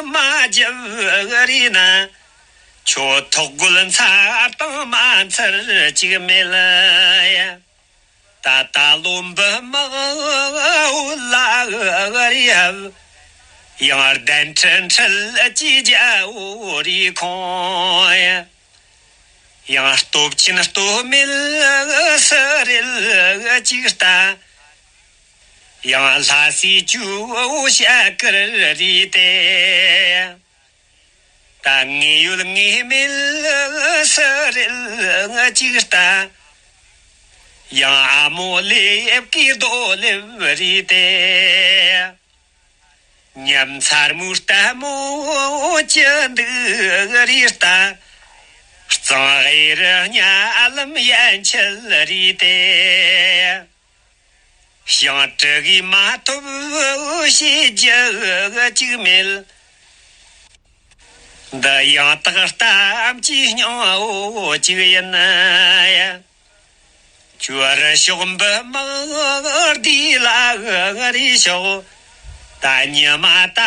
མ་བརྒྱབ་རེད་ན། ཁྱོད་ཐོག་རྒོད་མཚར་དང་མ་མཚར་ཅིག་མེད་ཡ། ད་ད་ལོ་འབུ་དམག་འོད་ལ་རེད་ཧབ། ཡང་གདན་ཁྲི་འཁྲིལ་གྱི་རྒྱལ་བོ་རེད་ཁོང་ཡ། ཡང་སྟོབས་ཆེན་སྟོབས་མེད་སུ་རེད་ཅིག་ལྟ། ཡང་ལྷ་སའི་ཇོ་བོ་ཞབས་དཀར་རེད་དེ། ད་དངོས་ཡོད་དངོས་མེད་སུ་རེད་ཅིག་ལྟ། ཡང་ཨ་མོ་ལེབ་ཀྱི་རྡོ་ལེབ་རེད་དེ། ཉམས་མཚར་མོའི་ལྟད་མོ་ཅི་འདུག་རེད་ལྟ། གཙང་གཡས་རུ་གཉའ་ལམ་ཡན་ཆད་རེད་དེ། ཞིང་དྲུག་གིས་མ་ཐོབ་བྱས་རྒྱུ་གཅིག་མེད། འདི་ཡང་དག་གཏམ་གྱི་སྙིང་བོ་གཅིག་ཡིན་ཡ། ཁྱོད་རི་ཤོག་འབུ་དམག་འདི་ལ་རེ་ཤོག་ད་ཉི་མ་ད་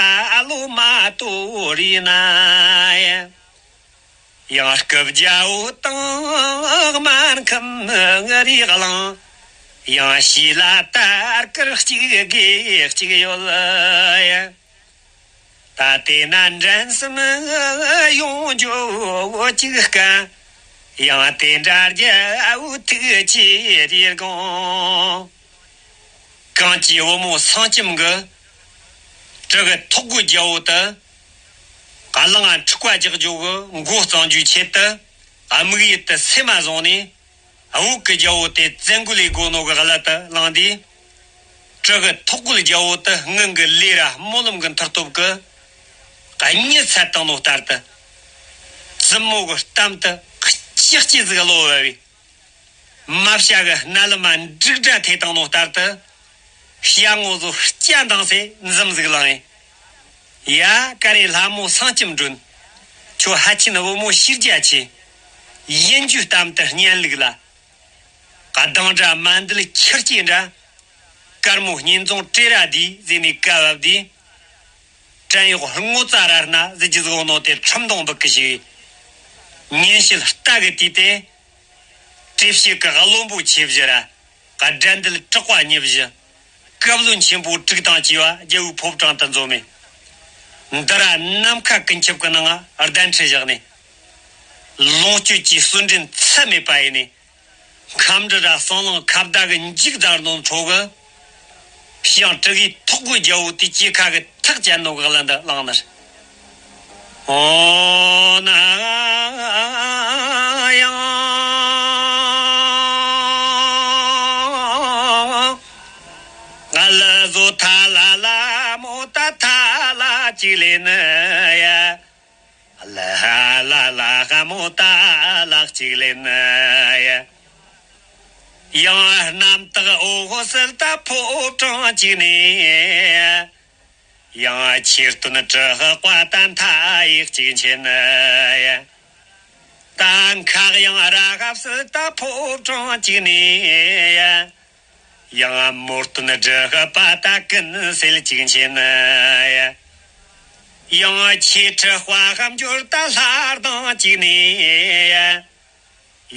ལོ་མ་གཏོགས་རེ་ན་ཡ། ཡང་སྐུ་བརྒྱ་བོ་དང་སྨར་ཁམས་ངུ་རིགས་གླིང་། ཡང་ཤི་ལ་དར་དཀར་གཅིག་དགེ་གཅིག་ཡོད་ཡ། ད་དེ་ན་འགྲན་སེམས་ཡོང་རྒྱུ་བོ་གཅིག་དཀའ། ཡང་དེ་འདྲ་རྒྱལ་བོ་ཐུགས་ཆེ་རེ་དགོངས། གངས་ཀྱི་བུ་མོ་སེང་ལྕམ་གྱིས་བྲག་གི་ཐོག་གི་རྒྱལ་པོ་དེ་གླང་ང་འཁྲུག་པ་རྒྱག་རྒྱུ་གི་མགོ་གཙང་རྒྱུའི་ཆེད་དུ་དམིགས་ཡུལ་དེ་སེམས་མ་བཟུང་ནས། བོད་ཀྱི་རྒྱལ་པོ་དེ་བཙན་རྒོལ་ལས་དགོས་ནོ་གི་གླུ་དེ་བླངས་དུས། བྲག་གི་ཐོག་གི་རྒྱལ་པོ་དེ་སྔོན་གྱི་ལས་ར་སྨོན་ལམ་གྱི་མཐུ་སྟོབས་ཀྱིས་གཉིད་སད་བཏང་ནོ་ལྟར་དུ། བཙུན་མོ་གི་གཏམ་དེ་ལྕགས་ཀྱི་ཟིག་ལོ་བ་བས། མ་བྱ་གི་རྣ་ལམ་མ་འབྲུག་སྒྲ་ཐོས་བཏང་ནོ་ལྟར་དུ། ཞྭ་ངོ་ཟོ་སྐྱ་མདངས་སེ་འཛུམ་ཟིག་ལངས་ཡིན། ཡ། ཀ་རེ་ལྷ་མོ་སེང་ལྕམ་སྒྲོན། ཁྱོད་ཧ་ཆེན་བུ་མོ་ཤེས་རྒྱ་ཆེ། ཡིན་རྒྱུའི་གཏམ་དེ་སྙན་ལུགས་ལ། གདངས་སྒྲ་མ་འདུལ་ཁྱི་སྐད་འདྲ། དཀར་མོ་སྙིང་རྫོང་བྲེ་ར་དི་ཟེར་ནས་བཀའ་བབས་དུས། བྲན་གཡོག་སྔོ་རྩྭ་ར་སྣ་ཟེར་གྱི་ཟིག་ནོ་དེ་ཁྲིམས་གཏོང་འབུག་གི་ཞིག་ཉིན་ཞིག་རྟ་གི་དུས་ཏེ། བྲེ་ཕྱུག་གི་བློན་པོ་ཆེ་བཞི་ར་དགྲ་འདུལ་གྲགས་པ་གཉིས་བཞི། བཀའ་བློན་ཆེན་པོ་དྲུག་དང་བཅས་པ་རྒྱལ་པོའི་ཕོ་བྲང་དུ་འཛོམས་མེ། འདི་ར་ནམ་མཁའ་ཀུན་ཁྱབ་ཀྱི་ནང་གདན་ཁྲི་བཞག་ནས། ལོངས་སྤྱོད་ཀྱི་བསོད་འདྲེན་ཚད་མེད་པ་ཡིན་ནས། ཁམས་འབྲི་ར་ཟངས་གླིང་ཁ་བརྡ་གི་འཇིག་རྫར་ནོ་ཁྲོ་གི། ཞིང་བྲག་གི་ཐོག་གི་རྒྱལ་པོ་དེ་སྐྱེ་ཁ་གི་ཐག་བཅད་ནོ་གི་གླུ་འདི་བླངས་ནས། ཨོ་ན་ཡང་། ང་ལ་བཟོ་ཐ་ལ་ལ་མོ་ད་ཐ་ལ་གཅིག་ལེན་ཡ། ལ་ལ་ལ་ཧ་མོ་ད་ལག་གཅིག་ལེན་ཡ། ཡང་རྣམ་དག་འོ་ཧོ་སིལ་ད་ཕོ་བྲང་གཅིག་ནས། ཡང་ཆེ་སྟོན་དྲི་ཧ་བཀའ་ད་མཐའ་ཡིག་གཅིག་མཁྱེན་ཡ། ད་མཁའ་ཡང་ར་ཧབ་སིལ་ད་ཕོ་བྲང་གཅིག་ནས་ཡ། ཡང་མོ་སྟོན་སྒྲུབ་པ་ད་ཀུན་གསལ་གཅིག་མཁྱེན་ཡ། ཡང་ཆོས་ཁྲི་དཔལ་ཧམ་འབྱོར་ད་ལྷ་གདངས་གཅིག་ནས་ཡ།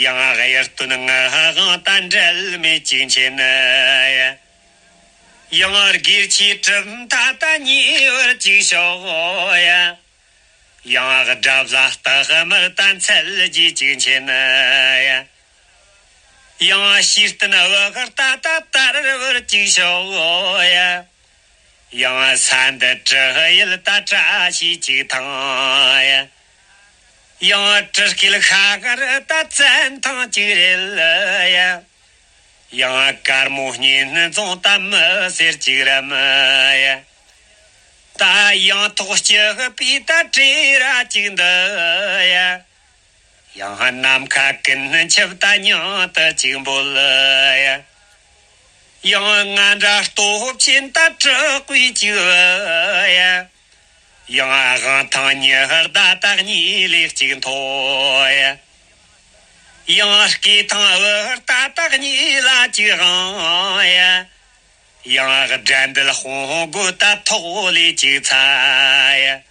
ཡང་གཡུ་སྟོན་ངག་དབང་ད་འབྲལ་མེད་གཅིག་མཁྱེན་ཡ། ཡང་སྒེར་གྱི་གྲུབ་མཐའ་ད་ཉེ་བར་གཅིག་ཤོག་ཡ། ཡང་དགྲ་བླ་སྟག་དམར་ད་འཚལ་རྒྱུ་གཅིག་མཁྱེན་ཡ། ཡང་ཤེས་ལྡན་བུ་གར་ད་ད་དར་བར་གཅིག་ཤོག་ཡ། ཡང་ས་འདི་གྲུ་ཡུལ་ད་བཀྲ་ཤིས་གཅིག་ཐང་ཡ། ཡང་གྲུ་སྐེད་ཤ་གར་ད་བཙན་ཐང་གཅིག་རེད་ཡ། ཡང་དཀར་མོ་གཉེན་རྫོང་ད་མི་སེར་གཅིག་རམ་ཡ། ད་ཡང་ཐོག་སྐྱི་པའི་ད་བྲེ་ར་གཅིག་འདི་ཡ། ཡང་ནམ་མཁའ་ཀུན་ཁྱབ་ད་མྱང་ད་གཅིག་འབོད་ཡ། ཡང་ང་འདྲ་སྟོབས་ཆེན་ད་དྲག་པོའི་གཅིག་ཡ། ཡང་དབང་ཐང་ཉི་ཟླ་ད་གཉིས་ལས་གཅིག་མཐོ་ཡ། ཡང་སྐེ་ཐང་བུ་ད་ད་གཉིས་ལ་གཅིག་དབང་ཡ། ཡང་དགྲ་འདུལ་དཔུང་དགུ་ད་ཐོག་ལས་གཅིག་ཚ་ཡ།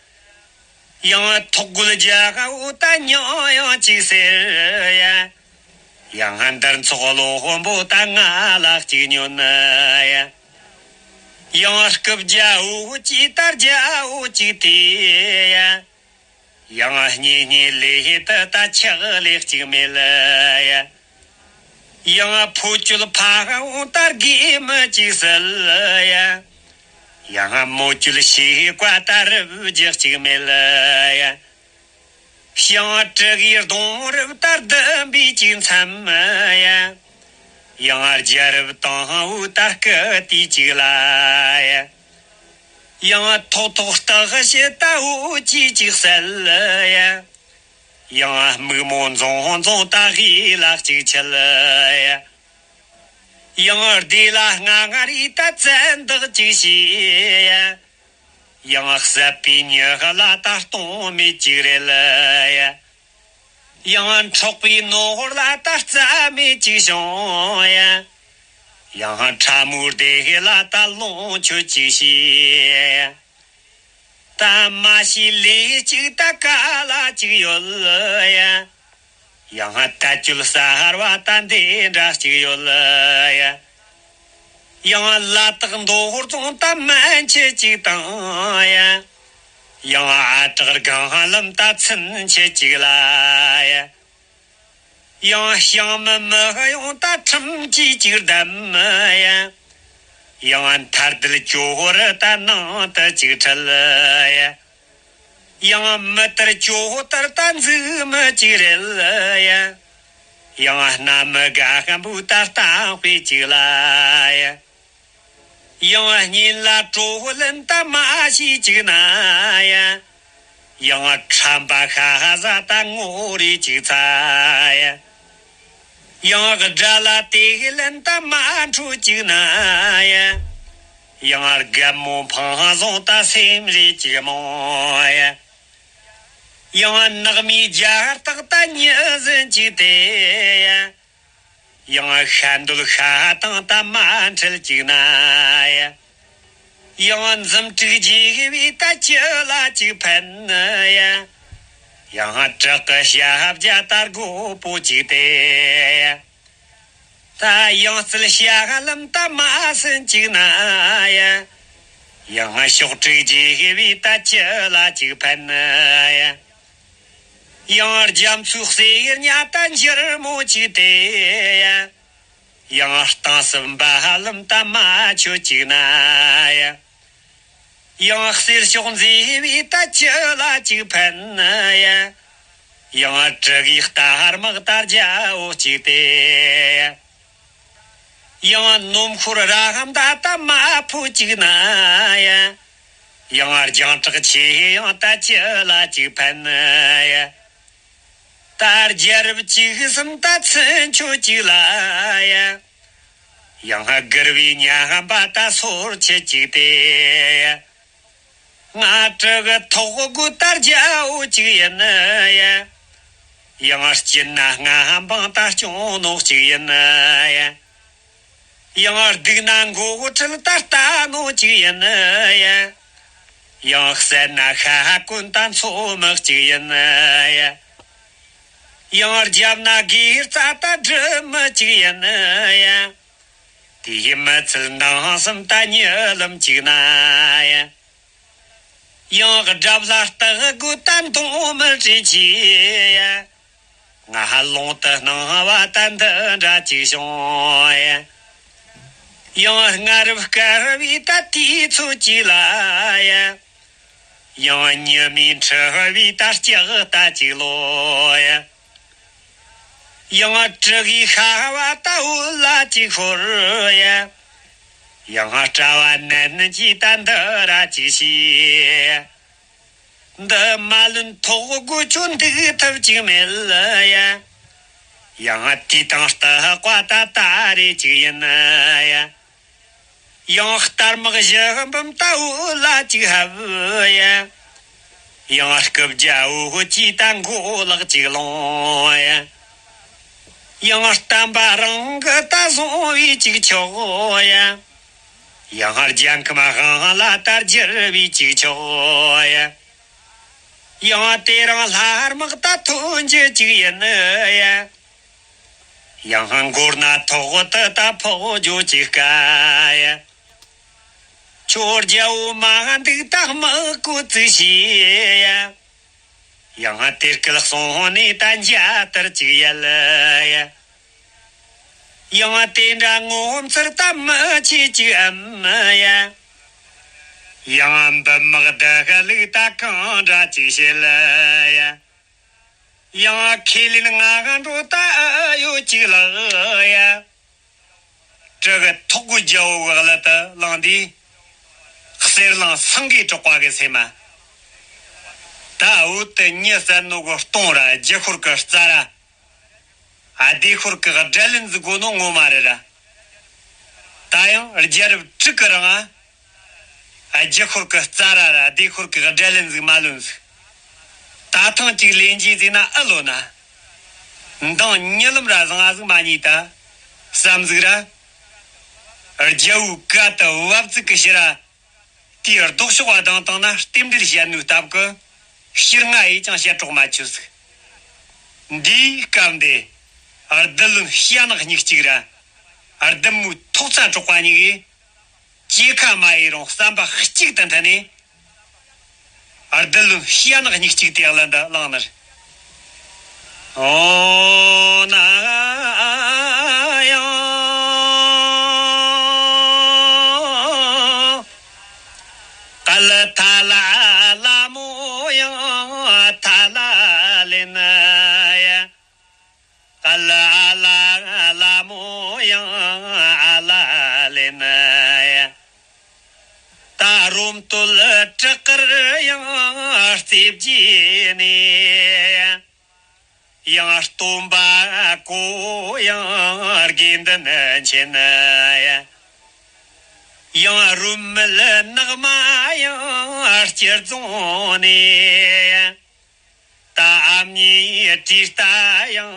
ཡང་ཐོག་རྒོད་རྒྱལ་པོ་ད་མྱིང་ཡང་གཅིག་ཟེར་ཡ། ཡང་འདིར་ཚོགས་བློན་པོ་ད་ང་ལ་གཅིག་ཉོན་ཡ། ཡང་སྐུ་རྒྱལ་པོ་གཅིག་ད་རྒྱལ་པོ་གཅིག་དེ་ཡ། ཡང་གཉེན་ཉེ་ལས་ད་ད་ཆག་ལས་གཅིག་མེད་ལ་ཡ། ཡང་ཕོ་སྐྱོད་ཕ་འོང་ད་དགེ་མི་གཅིག་སལ་ཡ། ཡང་མོ་སྐྱོད་ཤེས་བཀའ་ད་རབ་རྒྱག་གཅིག་མེད་ལ་ཡ། ཡང་དྲུ་གི་གདོང་རབ་ད་ལྡུམ་པའི་གཅིག་མཚམས་ཡ། ཡང་རྒྱལ་རབས་དང་བོ་ད་སྐུ་དེའི་གཅིག་ལ་ཡ། ཡང་ཐོག་ཐོག་སྟག་ཤི་ད་འུ་ཅི་གཅིག་སལ་ཡ། ཡང་སྨུག་མོ་འཛོང་འཛོང་ད་གི་ལ་གཅིག་ཆལ་ཡ། ཡང་སྡེ་ལ་ང་ང་རི་ད་བཙན་བདག་གཅིག་ཤི་ཡ། ཡང་བསད་པའི་མྱི་ལ་ད་སྟོང་མེད་གཅིག་རེད་ཡ། ཡང་འཕྲོག་པའི་ནོར་ལ་ད་རྩ་མེད་གཅིག་བྱུང་ཡ། ཡང་ཁྲ་མོའི་སྡེ་ལ་ད་ལོངས་སྤྱོད་གཅིག་ཤི་ཡ། ད་མ་ཤི་ལས་གཅིག་ད་ག་ལ་གཅིག་ཡོད་ཡ། ཡང་ད་ཅུལ་གསར་བ་ད་འདི་འདྲ་གཅིག་ཡོད་ཡ། ཡང་ལ་དྭགས་མདོ་རྫོང་ད་མན་ཆད་གཅིག་དང་ཡ། ཡང་ཨ་བྲག་སྒང་ལམ་ད་ཚུན་ཆད་གཅིག་ལ་ཡ། ཡང་ཞང་མི་མི་ཡོང་ད་ཁྲིམས་ཀྱིས་གཅིག་བསྡམས་ཡ། ཡང་མཐའ་རྡུལ་ཇོ་བོ་རི་ད་ནང་དུ་གཅིག་ཁྲིད་ཡ། ཡང་མི་ལྟར་ཇོ་བོ་ལྟར་ད་འཛུགས་མི་གཅིག་རེད་ཡ། ཡང་སྣ་མི་དགའ་ཤམ་བུ་ད་གཏམ་དཔེ་གཅིག་ལ་ཡ། ཡང་གཉེན་ལ་གྲོ་ལན་ད་མ་ཤེས་གཅིག་ན་ཡ། ཡང་ཁྲམ་པ་ཤ་ཟ་ད་ངོ་རེ་གཅིག་ཚ་ཡ། ཡང་དགྲ་ལ་དེ་ལན་ད་མ་འཕྲོད་གཅིག་ན་ཡ། ཡང་རྒན་མོ་འཕང་བཟང་ད་སེམས་རེ་གཅིག་རྨོངས་ཡ། ཡང་ནག་མོའི་རྒྱ་སྟག་ད་ཉི་ཟན་གཅིག་དེ་ཡ། ཡང་ཤ་འདོད་ཤ་དང་ད་མ་འཕྲད་གཅིག་ན་ཡ། ཡང་འཛུམ་དྲུག་རྒྱས་པའི་ད་ཅི་ལ་གཅིག་ཕན་ཡ། ཡང་བྲག་གི་ཞབས་རྒྱ་ད་རྒོད་པོ་གཅིག་དེ་ཡ། ད་ཡང་རྩལ་ཞྭ་ལམ་ད་མ་ཟིན་གཅིག་ན་ཡ། ཡང་གཤོག་དྲུག་རྒྱས་པའི་ད་ཅི་ལ་གཅིག་ཕན་ཡ། ཡང་རྒྱ་མཚོའི་གསེར་ཉ་ད་འཇིར་མོ་གཅིག་དེ་ཡ། ཡང་སྟེང་སུ་འབའ་ལམ་ད་མ་ཆོད་གཅིག་ན་ཡ། ཡང་གསེར་ཤོག་མཛེས་པའི་ད་ཅི་ལ་གཅིག་ཕན་ཡ། ཡང་དྲི་གི་རྟ་དམག་ད་རྒྱ་བོ་གཅིག་དེ་ཡ། ཡང་ནོམ་ཁོར་ར་གམ་ད་ད་མ་ཕོ་གཅིག་ན་ཡ། ཡང་རྒྱང་གྲགས་ཆེ་ཡང་ད་ཅི་ལ་གཅིག་ཕན་ཡ། ད་རྒྱལ་རབས་གཅིག་གསུམ་ད་ཚུན་ཆོད་གཅིག་ལ་ཡ། ཡང་དགུར་བའི་ཉ་ཧམ་པ་ད་སོར་ཆེ་གཅིག་དེ་ཡ། ང་དྲུ་གི་ཐོག་དགུ་ད་རྒྱ་བོ་གཅིག་ཡིན་ཡ། ཡང་སྐྱིད་ན་ང་འབངས་ད་སྐྱོང་ནོ་གཅིག་ཡིན་ཡ། ཡང་སྡུག་ན་མགོ་ཁྲིད་ད་ལྟ་ནོ་གཅིག་ཡིན་ཡ། ཡང་བསད་ན་ཤ་ཀུན་ད་མཚོ་མི་གཅིག་ཡིན་ཡ། ཡང་རྒྱབ་ན་སྒེར་རྩ་ད་སྒྲུབ་མི་གཅིག་ཡིན་ཡ། དེ་ཡི་མི་ཚུལ་འདང་གསུམ་ད་གཉིད་ལམ་གཅིག་ན་ཡ། ཡང་དགྲ་ལྷ་སྟག་དགུ་ད་མདུང་མི་དྲན་ཆེ་ཡ། ང་ཧ་ལོང་དུ་སྣང་བ་ད་འདི་འདྲ་གཅིག་བྱུང་ཡ། ཡང་སྔ་རབས་བསྐལ་བའི་ད་དུས་ཚོད་གཅིག་ལ་ཡ། ཡང་ཉི་མའི་འཁྲི་བའི་ད་ལྕགས་ད་གཅིག་ལོ་ཡ། ཡང་དྲི་གི་ཤ་བ་ད་འོད་ལ་གཅིག་ཤོར་ཡ། ཡང་སྤྲ་བ་ནན་གྱིས་ད་འདི་ར་གཅིག་བྱས། འདི་མ་ལོན་ཐོག་དགུ་ཆོ་འདུག་ཐབས་ཅིག་མེད་ཡ། ཡང་དུས་དང་རྟག་པ་ད་ད་རེ་གཅིག་ཡིན་ཡ། ཡང་སྟར་མག་བཞི་འབུམ་ད་འོད་ལ་གཅིག་ཧབ་ཡ། ཡང་སྐུ་བརྒྱ་འོད་ཀྱིས་ད་མགོ་ལག་གཅིག་ལོང་ཡ། ཡང་བསྟན་པ་རང་གི་ད་བཟུང་བའི་གཅིག་ཆོག་ཡ། ཡང་རྒྱལ་ཁམས་དབང་ལ་ད་བསྒྱུར་བའི་གཅིག་ཆོག་ཡ། ཡང་དེ་རིང་ལྷ་དམག་ད་ཐོན་རྒྱུ་གཅིག་ཡིན་ཡ། ཡང་མགོར་ན་ཐོག་ཏུ་ད་ཕོག་རྒྱུ་གཅིག་དཀའ་ཡ། ཁྱོད་རྒྱལ་བོ་མ་འདུག་ད་དམག་བཀོད་བཙུགས་བྱས་ཡ། ཡང་དེ་སྐད་གསུངས་ནས་ད་འཇའ་ལྟར་གཅིག་ཡལ་ཡ། ཡང་དེ་འདྲ་ངོ་མཚར་ད་མི་ཆེ་གཅིག་འམ་ཡ། ཡང་འབུམ་དམག་འདི་ག་ལུགས་ད་གང་འདྲ་གཅིག་བྱེད་ཡ། ཡང་ཁས་ལེན་ང་ག་འགྲོ་ད་ཨ་ཡོད་གཅིག་ལགས་ཡ། དྲུ་གི་ཐོག་གི་རྒྱལ་བོ་གི་གླུ་དུ་བླངས་དུས། གསེར་གླིང་སེང་གེ་གྲགས་པ་གི་སེམས་མ། ད་འོད་དུ་ཉི་ཟེར་ནོ་གི་སྟོང་ར་རྒྱུ་ཤོར་གི་རྩ་ར། ཨ་སྡེ་ཤོར་གི་སྒྲ་ལེན་ཟིག་དགོས་ནོ་ངོ་མ་རེད་ར། ད་ཡང་རྒྱལ་རབས་དྲུག་གི་རིང་ཨ། རྒྱུ་ཤོར་གི་རྩ་ར་ར་སྡེ་ཤོར་གི་སྒྲ་ལེན་ཟིག་མ་ལོན་ཟིག་ད་ཐེངས་གཅིག་ལེན་རྒྱུ་ཟིག་ན་ཨ་ལོ་ན། མདང་ཉི་ལམ་ར་བཟང་ང་ཟིག་མ་རྙེད་ད། བསམ་ཟིག་ར། རྒྱལ་བོའི་བཀའ་ལྟར་བབ་ཙིག་གི་ཕྱིར་ར། དེའི་ལྡོག་ཕྱོགས་བ་དང་བཏང་ན་རྟེན་འབྲེལ་བཤད་ནུས་སྟབས་ཀྱིས་ཕྱིར་ང་ཡིས་ཀྱང་བཤད་གྲོགས་མ་ཆོད་ཟིག་འདིའི་སྐབས་འདི་རྡུལ་བློན་ཤ་ནག་སྙིགས་གཅིག་ར་བདུད་མོའི་ཐོག་ཚ་གྲོགས་པ་གཉིས་ཀྱིས་སྐྱེ་ཁ་མ་ཡི་རུང་བསམ་པ་གཅིག་ཏུ་མཐུན་ནས། རྡུལ་བློན་ཤ་ནག་སྙིགས་གཅིག་དེ་ལ་འདི་བླངས་ནས། ཨོ་ན་ཡང་། ཀ་ལ་ཐ་ལ་ལ་མོ་ཡང་ཐ་ལ་ལེ་ན་ཡ། ཀ་ལ་ཨ་ལ་ལ་མོ་ཡང་ཨ་ལ་ལེ་ན་ཡ། ད་རོམ་སྟོད་བྲག་དཀར་ཡང་རྩེ་བརྒྱད་ནས། ཡང་སྟོན་པ་གོ་ཡང་དགེ་འདུན་ཆེན་ཡ། ཡང་རོལ་མོ་ནག་མ་ཡང་སྤྱིར་རྫོང་ནས། ད་ཨ་མྱེས་དྲི་ལྟ་ཡང་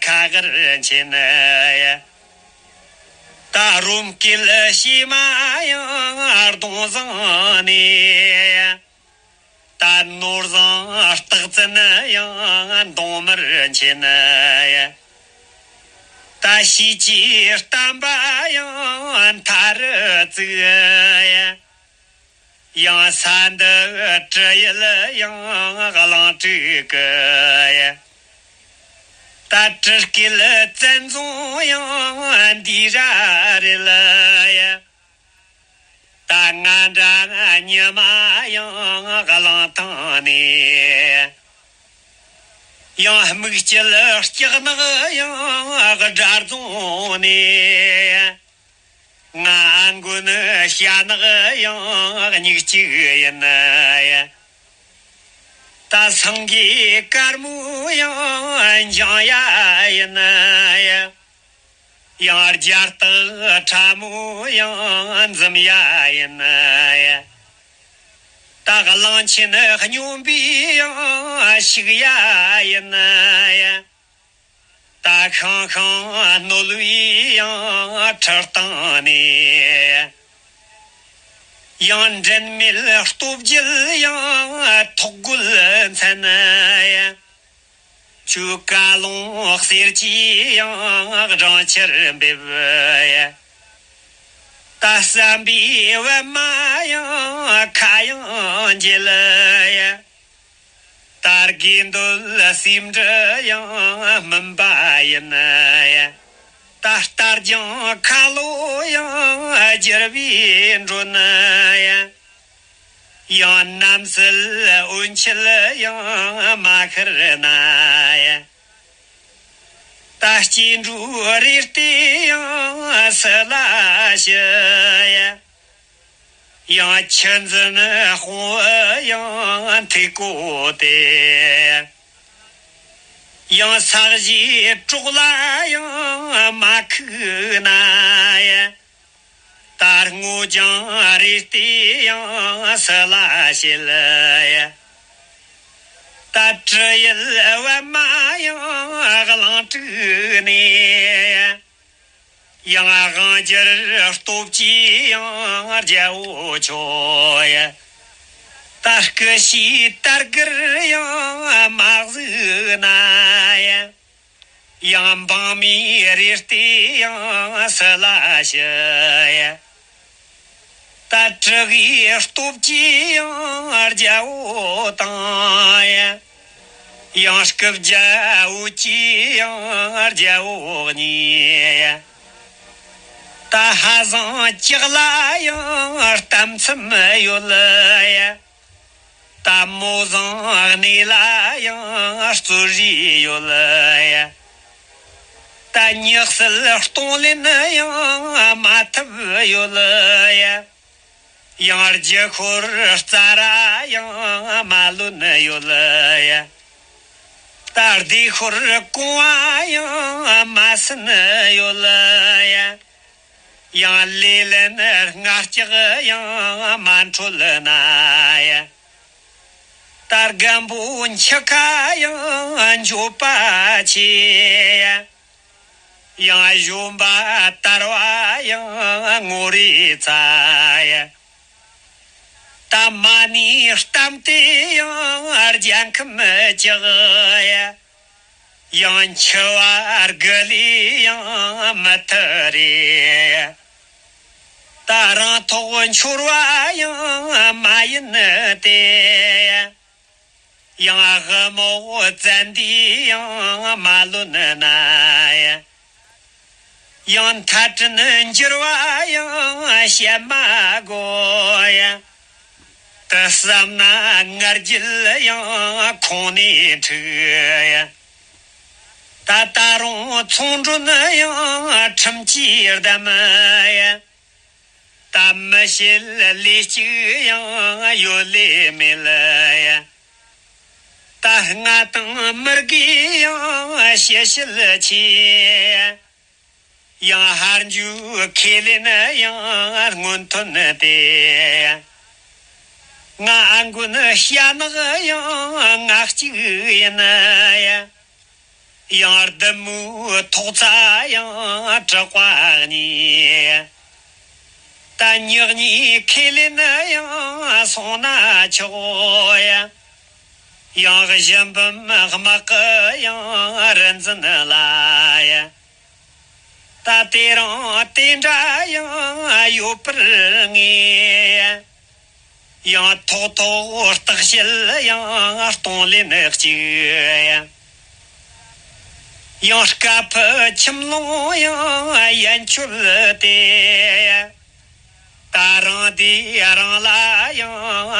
ཁ་གར་ཆེན་ཡ། ད་རོམ་སྐེད་ཕྱེ་མ་ཡང་གདོང་བཟང་ནས། ད་ནོར་བཟང་སྟག་བཙན་ཡང་གདོང་དམར་ཆེན་ཡ། ད་ཤེས་བྱའི་བསྟན་པ་ཡང་མཐའ་རུ་བཙུགས་ཡ། ཡང་ས་འདི་དྲི་ཡུལ་ཡང་གླིང་དྲུག་གི་ཡ། ད་དྲི་སྐད་བཙན་རྫོང་ཡང་འདི་ར་རེད་ལ་ཡ། ད་ང་འདྲ་ཉི་མ་ཡང་གླིང་ཐང་ནས། ཡང་སྨུག་སྐྱེས་སྐྱག་ནག་ཡང་དགྲ་རྫོང་ནས། ང་མགོན་ཤ་ནག་ཡང་སྙིགས་གཅིག་ཡིན་ཡ། ད་སེང་གེ་དཀར་མོ་ཡང་འཇང་ཡ་ཡིན་ཡ། ཡང་རྒྱ་སྟག་ཁྲ་མོ་ཡང་འཛུམ་ཡ་ཡིན་ཡ། ད་གླང་ཆེན་སྨྱོན་པའི་ཡང་ཤུག་ཡ་ཡིན་ཡ། ད་ཤང་ཤང་རྣོ་ལུའི་ཡང་ཁྲི་སྟེང་ནས། ཡང་འགྲན་མེད་སྟོབས་རྒྱལ་ཡང་ཐོག་རྒོལ་མཚན་ཡ། ཆུ་ཀ་ལོང་གསེར་གྱི་ཡང་སྦྲང་ཆར་འབེབས་ཡ། ད་བསམ་པའི་པད་མ་ཡང་ཁ་ཡང་འགྱེལ་ཡ། ད་དགེ་འདུན་སེམས་འདྲི་ཡང་སྨིན་པ་ཡིན་ཡ། ད་རྟ་རྒྱང་ཁ་ལོ་ཡང་རྒྱལ་བའི་མགྲོན་ཡ། ཡང་རྣམ་སྲས་འོན་ཆེད་ཡང་མ་ཤར་ན་ཡ། ད་སྐྱེ་འགྲོའི་རེ་ལྟོས་ཡང་སུ་ལ་ཞུ་ཡ། ཡང་ཆུ་འཛིན་དཔུང་པོ་ཡང་ཐིག་གོ་སྟེ། ཡང་ས་གཞིའི་གྲོགས་ལ་ཡང་མ་ཁུག་ན་ཡ། ད་སྔོ་ལྗང་རེ་ལྟོས་ཡང་སུ་ལ་བྱེད་ཡ། ད་དྲི་ཡུལ་པད་མ་ཡང་གླིང་དྲུག་ནས། ཡང་དབང་སྒྱུར་སྟོབས་ཀྱིས་ཡང་རྒྱལ་པོ་མཆོག་ཡ། ད་སྐུ་ཞིག་དར་དཀར་ཡང་མ་གཟིགས་ན་ཡ། ཡང་འབངས་མིའི་རེ་ལྟོས་ཡང་སུ་ལ་ཞུ་ཡ། ད་དྲི་བའི་སྟོབས་ཀྱིས་ཡང་རྒྱལ་པོ་དང་ཡ། ཡང་སྐུ་རྒྱལ་པོ་གྱིས་ཡང་རྒྱལ་པོ་གཉིས་ཡ། ད་ཕ་བཟང་ལྕགས་ལ་ཡང་གཏམ་ཚུམ་ཡོད་ཡ། ད་མོ་བཟང་གནས་ལ་ཡང་རྩོད་རིགས་ཡོད་ཡ། ད་ཉི་ཟེར་སྟོང་ལེན་ཡང་མ་ཐུབ་ཡོད་ཡ། ཡང་རྒྱུ་ཤོར་རྩྭ་ར་ཡང་མ་ལོན་ཡོད་ཡ། ད་སྡེ་ཤོར་གོང་བ་ཡང་མ་ཟིན་ཡོད་ཡ། ཡང་ལེ་ལན་སྔ་ལྕགས་ཡང་མ་འཕྲོད་ན་ཡ། ད་རྒན་པོ་འཆི་ཁ་ཡང་འགྱོད་པ་ཆེ་ཡ། ཡང་གཞོན་པ་དར་བ་ཡང་ངོ་རེ་ཚ་ཡ། ད་མ་ཎི་བསྟིམས་ཏེ་ཡང་རྒྱལ་ཁམས་ཀྱི་ཡང་འཆི་བ་རྒུད་ལས་ཡང་མི་ཐར་རེ། ད་རང་ཐོག་འཆོར་བ་ཡང་མ་ཡིན་ཏེ། ཡང་དབུ་མའི་ཙན་དན་ཡང་མ་ལོན་ན། ཡང་མཐའ་བྲལ་འགྱུར་བ་ཡང་བཤད་མ་དགོས། དེ་བསམ་ན་ང་རྒྱལ་ཡང་ཁོང་ནས་འཁྲུགས། ད་ད་རུང་ཚོང་འགྲོ་ནི་ཡང་ཁྲིམས་ཀྱིས་བསྡམས། ད་མི་བྱེད་ལས་གཅིག་ཡང་ཡོད་ལས་མེད། ད་ང་དང་མི་དགེ་ཡང་ཞི་བྱེད་ཆེ། ཡང་ཧར་འཇུག་ཁས་ལེན་ཡང་སྔོན་ཐོན་ཏེ། ང་མགོན་ཤ་ནག་ཡང་ང་གཅིག་ཡིན། ཡང་བདུད་མོའི་ཐོག་ཚ་ཡང་དྲེགས་པ་གཉིས། ད་ཉག་ཉིག་ཁས་ལེན་ཡང་སོང་ན་ཆོག། ཡང་གཞུ་འབུམ་དམག་གི་ཡང་རི་འཛིན་ལ། ད་དེ་རིང་དེ་འདྲ་ཡང་ཡོད་པར་ངེས། ཡང་ཐོག་ཐོག་བརྟག་དཔྱད་ཡང་གཏོང་ལེན་གཅིག། ཡང་སྐབས་ཕུད་ཁྱིམ་ལོང་ཡང་ཡན་ཆོད་དེ། ད་རང་དེ་རང་ལ་ཡང་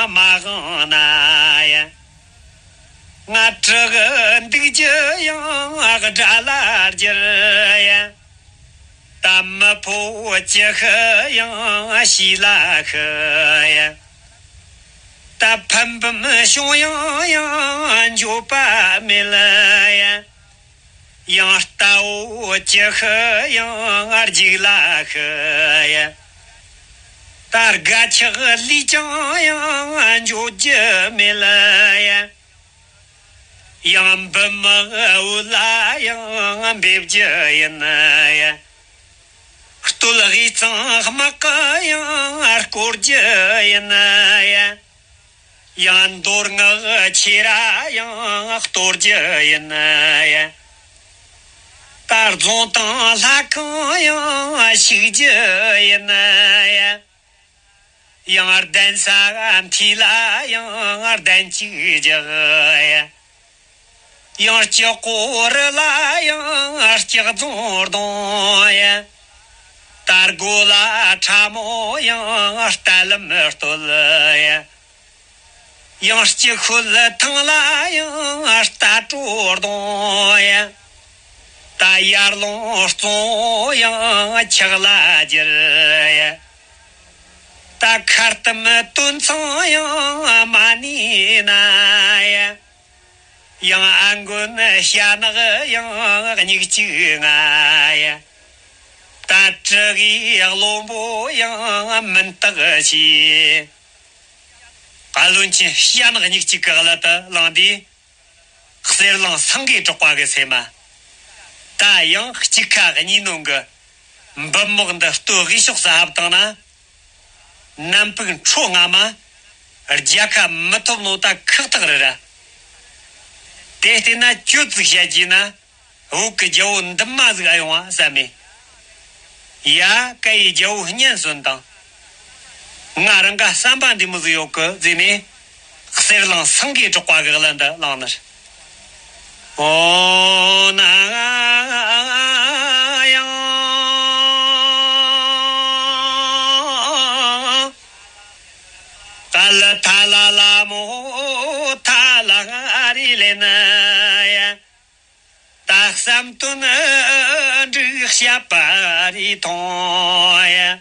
མ་དབང་ན། ང་དྲག་འདུག་རྒྱུ་ཡང་དགྲ་ལ་སྦྱར། ད་མི་ཕོ་ཅི་ཤི་ཡང་ཤི་ལ་ཤི། ད་ཕམ་ཕམ་བྱུང་ཡང་ཡང་འགྱོད་པ་མེད། ཡང་རྟ་བོ་ཅི་ཤི་ཡང་རྒྱུག་ལ་ཤི། ད་སྒ་ཆག་ལུས་ཀྱང་ཡང་འགྱོད་རྒྱུ་མེད། ཡང་འབུམ་དམག་འོད་ལ་ཡང་འབེབས་རྒྱུ་ཡིན། སྟོད་དབུས་གཙང་དམག་གི་ཡང་བསྐོར་རྒྱུ་ཡིན། ཡང་མདོ་སྔགས་ཆོས་ར་ཡང་གཏོར་རྒྱུ་ཡིན། ད་རྫོང་དང་ལྷ་ཁང་ཡང་བཤིག་རྒྱུ་ཡིན། ཡང་གདན་ས་མཐིལ་ལ་ཡང་གདན་གཅིག་རྒྱག། ཡང་ལྕགས་སྒོ་རི་ལ་ཡང་ལྕགས་རྫོང་རྡུང་། ཡ། ད་སྒོ་ལ་ཁྲ་མོ་ཡང་རྟ་ལམ་བརྟོལ། ཡ། ཡང་སྤྱི་ཁུལ་ཐང་ལ་ཡང་རྟ་དྲོ་རྡུང་། ཡ། ད་ཡར་ལུང་གཙང་བོ་ཡང་ཆག་ལ་སྒྱུར། ཡ། ད་ཁ་གཏུམ་སྟོད་འཚངས་ཡང་མ་ནུས་ན། ཡ། ཡང་ཨ་མགོན་ཤ་ནག་ཡང་སྙིགས་གཅིག་ང་། ཡ། ད་དྲི་གི་བློན་པོ་ཡང་མིན་རྟག་ཆེ། བློན་ཆེན་ཤ་ནག་སྙིགས་གཅིག་གི་གླུ་དེ་བླངས་དུས། གསེར་གླིང་སེང་གེ་གྲགས་པ་གི་སེམས་མ། ད་ཡང་གཅིག་ཁ་གཉིས་ནོན་གི། འབུམ་དམག་འདི་སྟོད་དབུས་ཕྱོགས་སུ་ཧབ་བཏང་ན། ནམ་ཕུགས་འཕྲོ་སྔ་མ། རྒྱལ་ཁ་མི་ཐོབ་ནོ་ད་ཁག་ཐག་རེད་ར། དེ་བལྟས་ན་ཅོ་ཙིག་བཤད་ཀྱིས་ན། བོད་ཀྱི་རྒྱལ་པོ་འདི་མ་ཟིག་ཨ་ཡོང་བ་བསམ་མེ། ཡ། ཀ་ཡི་རྒྱལ་པོ་སྙན་སོན་དང་། ང་རང་ག་བསམ་པ་འདི་མོ་ཟིག་ཡོད་གི་ཟེར་ནས། གསེར་གླིང་སེང་གེ་གྲགས་པ་གི་གླུ་འདི་བླངས་ནི་རེད། ཨོ་ན་ཡང་། ད་ལ་ཐ་ལ་ལ་མོ་ཐ་ལ་རི་ལེ་ན་ཡ། ད་བསམ་དོན་འགྲུབ་བྱ་བ་རེ་མཐོང་ཡ།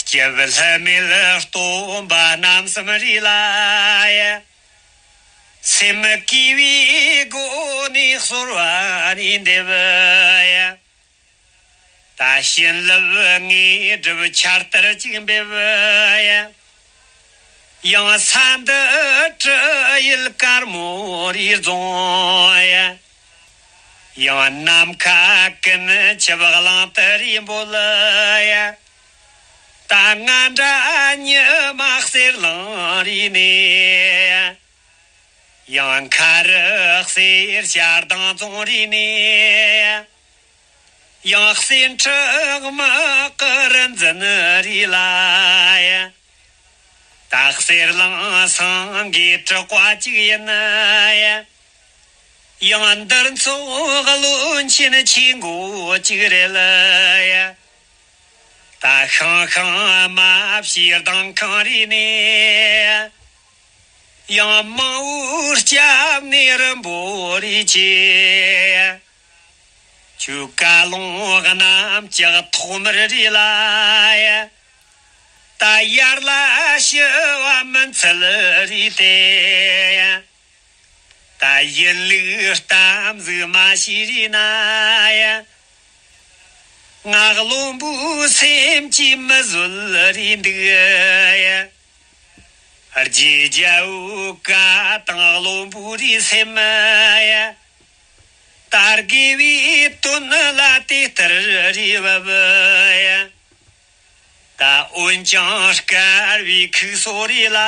སྐྱེ་བོ་ལྷ་མེད་སྟོན་པ་རྣམ་གསུམ་རེ་ལ་ཡ། སེམས་བསྐྱེད་པའི་སྒོ་ནས་གསོལ་བ་རེ་འདེབས་ཡ། ད་བྱིན་རླབས་དངོས་གྲུབ་ཆར་ལྟར་གཅིག་འབེབས་ཡ། ཡང་ས་འདི་དྲི་ཡུལ་དཀར་མོ་རེ་རྫོང་ཡ། ཡང་ནམ་མཁའ་ཀུན་ཁྱབ་གླིང་དུ་རེ་འབོད་ཡ། ད་ང་འདྲ་ཉི་མ་ གསེར་གླིང་རི་ནས། ཡང་མཁར་གསེར་ཞལ་གདང་རྫོང་རི་ནས། ཡང་གསེར་ཁྲི་དམག་གི་རི་འཛིན་རི་ལ། ད་གསེར་གླིང་སེང་གེ་གྲགས་པ་གཅིག་ཡིན། ཡང་འདིར་འཚོགས་བློན་ཆེན་ཆེ་མགོ་གཅིག་རེད། ད་ཤང་ཤང་རྨ་བྱའི་གདང་ཁང་རི་ནས། ཡང་མང་བོ་སྐྱབས་གནས་རིན་པོ་རི་ཆེ། ཆུ་ཀ་ལུང་གནམ་ལྕགས་ཐོག་མར་རི་ལ། ད་ཡར་ལ་ཞི་བ་མུན་ཚལ་རི་སྟེ། ད་ཡིན་ལུགས་གཏམ་ཟིག་མ་ཤེས་རི་ན། ང་བློན་པོའི་སེམས་ཀྱིས་མི་བཟོད་རི་འདུག། རྗེ་རྒྱལ་བོའི་བཀའ་དང་བློན་པོ་རའི་སེམས། ད་དགེ་བའི་དོན་ལ་དེ་ལྟར་རེ་བབ། ད་འོན་ཀྱང་དཀར་བའི་ཁུག་སོ་རེ་ལ།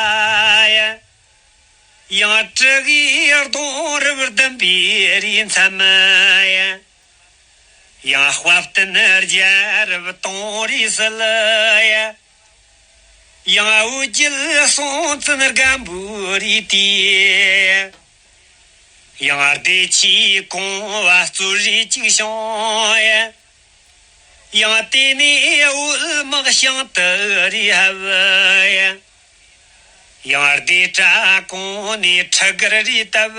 ཡང་དྲི་གི་གདོང་རབ་ལྡུམ་པའི་རི་མཚམས། ཡང་དཔལ་ལྡན་རྒྱལ་རབས་དང་རི་སིལ། ཡང་འོ་བརྒྱལ་སྲོང་བཙན་སྒམ་པོའི་རི་དེ། ཡང་བདེ་ཆེན་གོང་བ་གཙོ་རི་གཅིག་བྱུང་། ཡང་དེ་ནས་འོལ་མག་ཤང་ཏི་རི་ཧབ། ཡང་བདེ་བྲག་གོང་ནས་ཁྲི་སྒར་རི་བཏབ།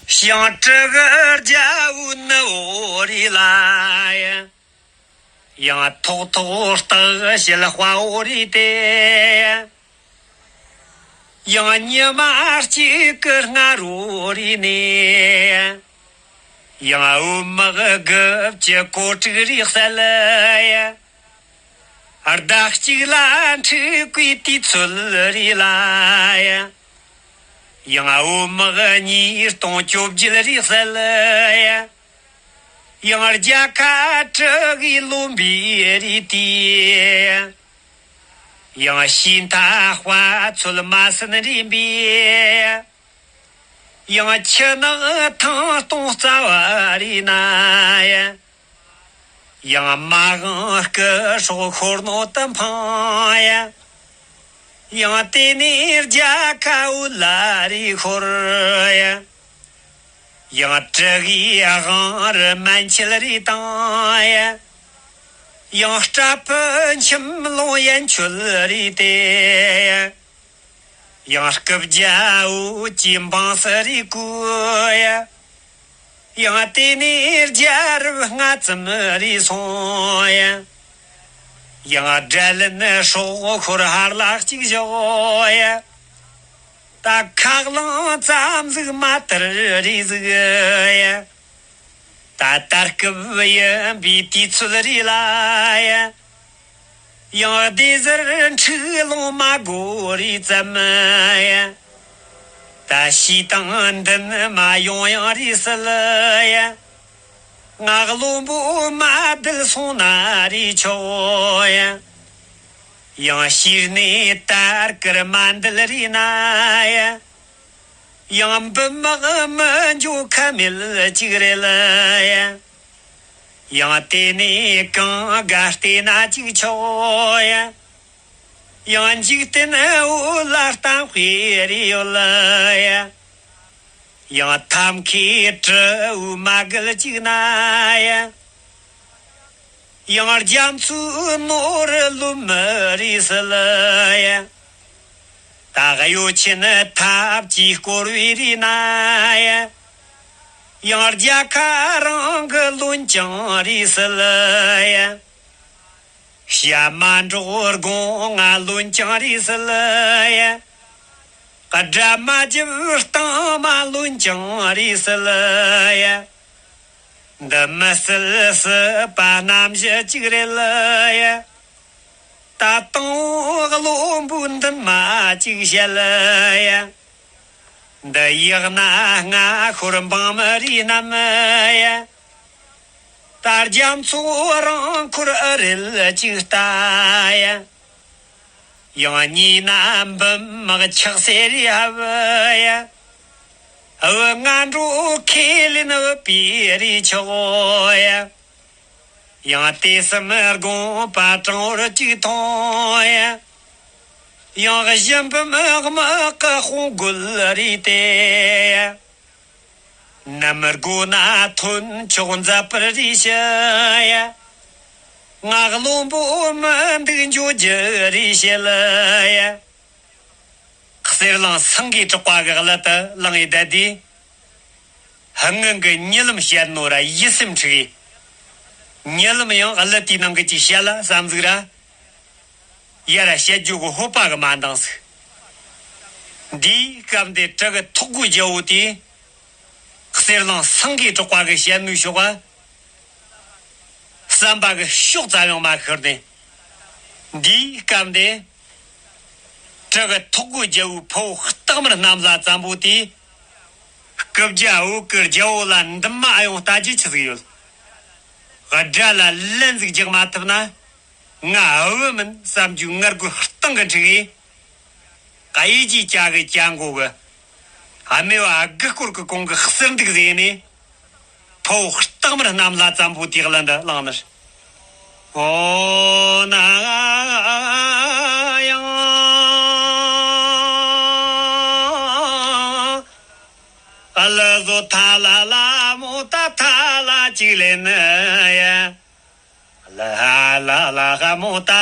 ཡང་སྤྲུལ་སྐུ་རྒྱལ་བོའི་ནུ་བོ་རི་ལ། ཡང་ཐོག་ཐོག་སྟག་ཤེལ་དཔའ་བོ་རི་སྟེ། ཡང་ཉི་མ་གཅིག་གི་སྔ་རོ་རི་ནས། ཡང་འོལ་མག་དགུ་བཅུ་གོ་དྲུག་རི་སིལ། ཟླ་གཅིག་ལ་འཁྲིག་པའི་དུས་ཚོད་རི་ལ། ཡང་འོལ་མག་ཉིས་སྟོང་བཅོ་བརྒྱད་རི་སིལ། ཡང་རྒྱལ་ཁ་དྲུག་གི་ལོན་པའི་རི་དེ། ཡང་ཤིང་རྟ་དཔའ་ཚོལ་མ་ཟིན་རི་འབུས། ཡང་ཁྱི་ནག་ཐང་སྟོང་རྩ་བ་རི་ན། ཡང་མ་གང་སྐུ་སྲོག་ཤོར་ནོ་དུ་འཕང་། ཡང་དེ་ནས་རྒྱལ་ཁ་འོལ་ལ་རི་ཤོར། ཡང་དྲི་གི་དབང་རི་མན་ཆད་རི་དང་། ཡང་སྐྲ་ཕུ་ཁྱིམ་ལུང་ཡན་ཆོད་རི་སྟེ། ཡང་སྐུ་བརྒྱ་འོད་ཀྱི་འབངས་སུ་རི་བཀོད། ཡང་དེ་ནས་རྒྱལ་རབས་སྔ་ཙམ་རི་སོང་། ཡང་སྒྲ་ལན་སྲོག་ཤོར་ཧར་ལག་གཅིག་བཞག། ད་ཁ་རླངས་ཙམ་ཟིག་མ་དར་རི་ཟིག། ད་ད་སྐབས་ཡིན་པའི་དུས་ཚོད་རེད་ལ། ཡང་སྡེ་ཟུར་འཁྲུག་ལོང་མ་དགོས་རེད་ཙམ། ད་ཤི་དང་འདུན་མ་ཡོང་ཡང་རེད་སྲིད། ང་བློན་པོ་མ་བསྡད་སོང་ན་རེད་ཆོག། ཡང་ཤི་ནས་ད་སྐར་མ་འདུལ་རེད་ན། ཡང་འབུམ་དམག་མི་འཇོག་ཁ་མེད་ཅིག་རེད་ལ། ཡང་དེ་ནས་གང་དགའ་བལྟས་ན་ཅིག་ཆོག་ཡ། ཡང་འཇིག་རྟེན་འོ་ལ་གཏམ་དཔེ་རེ་ཡོད་ལ་ཡ། ཡང་ཐབས་མཁས་དྲི་བོའི་མ་གལ་ཅིག་ན་ཡ། ཡང་རྒྱ་མཚོའི་ནོར་ལུ་མི་རེད་སྲིད་ལ་ཡ། ད་གཡོ་ཆེན་ཐབས་ཀྱིས་བསྐོར་བའི་རི་ན་ཡ། ཡང་རྒྱལ་ཁ་རང་གི་བློན་ཀྱང་རེད་སྲིད་ལ་ཡ། བྱ་མ་འབྲོག་དགོང་ང་བློན་ཀྱང་རེད་སྲིད་ལ་ཡ། དགྲ་མ་རྒྱབ་སྟེང་མ་བློན་ཀྱང་རེད་སྲིད་ལ་ཡ། འདི་མི་སྲིད་སྲིད་པ་རྣམ་བཞི་གཅིག་རེད་ལ་ཡ། ད་དང་བློན་པོ་འདུན་མ་གཅིག་བཤད་ལ་ཡ། འདི་ཡག་ན་སྔ་ཤོར་འབངས་མི་རིགས་རྣམས་ཡ། ད་རྒྱ་མཚོ་རང་འཁོར་ཨ་རིལ་གཅིག་ལྟ་ཡ། ཡང་ཉེ་ན་འབུམ་དམག་ཆགས་སེ་རི་ཧབ་ཡ། འུ་ང་འགྲོ་ཁས་ལེན་འུ་པའི་རི་ཆོག་ཡ། ཡང་དེ་སམ་དགོངས་པ་དྲང་བོར་གཅིག་མཐོང་ཡ། ཡང་གཞན་བུ་མི་དམག་གི་དཔུང་རྒོལ་རེ་དེ། ནམ་དགོས་ན་ཐོན་ཆོག་མཛད་པར་རེ་ཞུ་ཡ། ང་བློན་པོ་མི་འདུག་འཇོག་རྒྱུ་རེ་བཤད་ཡ། གསེར་གླིང་སེང་གེ་གྲགས་པ་གི་གླུ་དེ་བླངས་ཡི་བསྡད་དུས། ཧ་ངང་གི་གཉིད་ལམ་བཤད་ནོ་ར་ཡིད་སེམས་འཁྲུག་གི། གཉིད་ལམ་ཡང་གླུ་དེའི་ནང་གི་ཅིག་བཤད་ལ་བསམ་གཟིགས་ར། ཡ་ར་བཤད་རྒྱུ་གི་ཧོ་པ་གི་མ་འདང་ཟིག། འདིའི་སྐབས་འདི་བྲག་གི་ཐོག་གི་རྒྱལ་བོ་དེ། གསེར་གླིང་སེང་གེ་གྲགས་པ་གི་བཤད་ནོའི་ཕྱོགས་ག་བསམ་པ་གི་ཕྱོགས་ཙམ་ཡང་མ་ཤོར་ནས། འདིའི་སྐབས་འདི། བྲག་གི་ཐོག་གི་རྒྱལ་བོའི་ཕུ་བོ་སྟག་དམར་གནམ་ལྷ་བཙན་པོ་དེས། སྐུ་བརྒྱ་འོག་གི་རྒྱལ་བོ་ལ་འདུན་མ་ཨ་ཡོང་ལྟ་རྒྱུ་ཆི་ཟིག་ཡོད། དགྲ་ལ་ལན་ཟིག་རྒྱག་མ་ཐུབ་ན། ང་འུ་མིན་བསམ་རྒྱུ་ངར་དགུ་སྟེང་གི་འཁྲིག་གིས། གཡས་ཀྱི་ལྕགས་གི་ལྕགས་མགོ་གི། ཨ་མེ་བ་དགུ་སྐོར་གི་གོང་གི་གསེར་འདུག་ཟེར་ནས། ཕུ་བོ་སྟག་དམར་གནམ་ལྷ་བཙན་པོ་དེ་གླུ་འདི་བླངས་ནི། ཨོ་ན་ཡང་། ཨ་ལ་ཟོ་ཐ་ལ་ལ་མོ་ད་ཐ་ལ་ཅིག་ལེན་ནི་ཡ། ལ་ལ་ལ་ཧ་མོ་ད་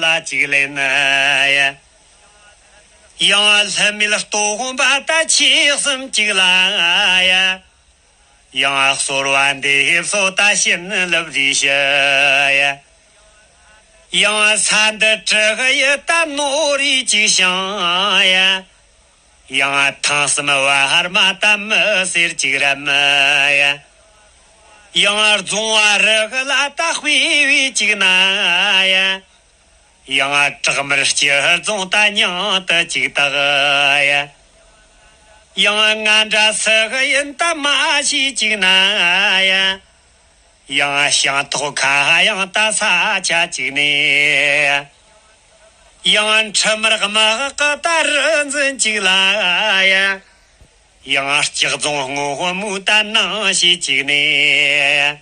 ལ་ཅིག་ལེན་ནི་ཡ། ཡང་ལྷ་མིལ་ལྟོ་གོམ་པ་ད་ཆེ་གསུམ་ཅིག་ལ་ཡ། ཡང་གསོལ་བ་འདེབས་སོ་ད་བྱིན་རླབས་རེ་ཞུ་ཡ། ཡང་ས་འདི་དྲུག་ཡི་ད་ནོར་རེ་ཅིག་བྱིན་ཡ། ཡང་ཐང་གསུམ་བར་མ་ད་མི་སེར་ཅིག་རམ་ཡ། ཡང་རྫོང་བ་རི་གི་ལ་ད་དཔེ་བའི་ཅིག་ན་ཡ། ཡང་བྲག་དམར་སྤྱི་རྫོང་ད་སྙིང་དུ་ཅིག་དག་ཡ། ཡང་ང་འདྲ་སུ་གི་ཡིན་ད་མ་ཤེས་ཅིག་ན་ཡ། ཡང་ཤིང་ཐོག་ཁ་ཡང་ད་ས་ཆ་ཅིག་ནས། ཡང་ཁྲི་དམར་དམག་གི་ད་རི་འཛིན་ཅིག་ལ་ཡ། ཡང་སྐྱག་རྫོང་སྔོན་མོ་ད་ནང་ཞེས་ཅིག་ནས།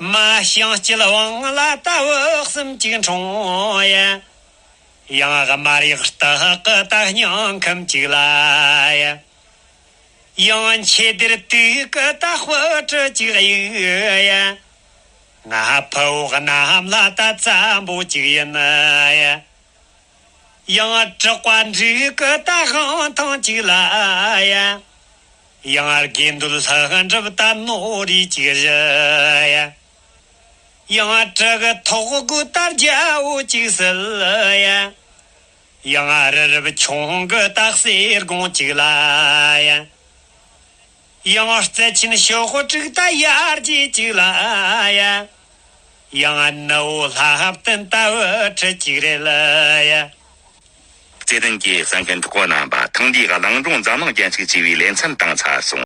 མ་ཤིང་སྐྱིད་དབང་ལ་ད་བུ་གསུམ་ཅིག་འཁྲུངས་ཡ། ཡང་དམར་ཡག་སྟག་གི་ད་སྙིང་ཁམས་ཅིག་ལ་ཡ། ཡང་མཆེ་སྡེར་དུག་གི་ད་དཔུ་གྲི་ཅིག་གཡུག་ཡ། ང་ཕུ་བོ་གནམ་ལྷ་ད་བཙན་པོ་ཅིག་ཡིན་ཡ། ཡང་གྲགས་པ་འབྲུག་གི་ད་དབང་ཐང་ཅིག་ལ་ཡ། ཡང་དགེ་འདུན་ལྷ་འགྲུབ་ད་ནོར་རེ་ཅིག་བཞི་ཡ། ཡང་བྲག་གི་ཐོག་གི་ད་རྒྱལ་བོ་ཅིག་སྲིད་ཡ། ཡང་རི་རབ་ཆུང་གི་ད་གསེར་སྒོང་ཅིག་ལ་ཡ། ཡང་རྩེ་ཆེན་ཤོག་དྲུག་ད་ཡར་རྒྱས་ཅིག་ལ་ཡ། ཡང་ནུ་བོ་ལྷ་བསྟན་ད་བུ་ཁྲིད་ཅིག་རེད་ལ་ཡ། བརྩེ་ལྡན་གྱི་གསན་མཁན་གྲོགས་པོ་རྣམ་པ། ཐེངས་འདིའི་གླིང་སྒྲུང་འཛམ་གླིང་རྒྱན་ཅིག་ཅེས་པའི་ལེ་ཚན་དང་ཚར་སོང་།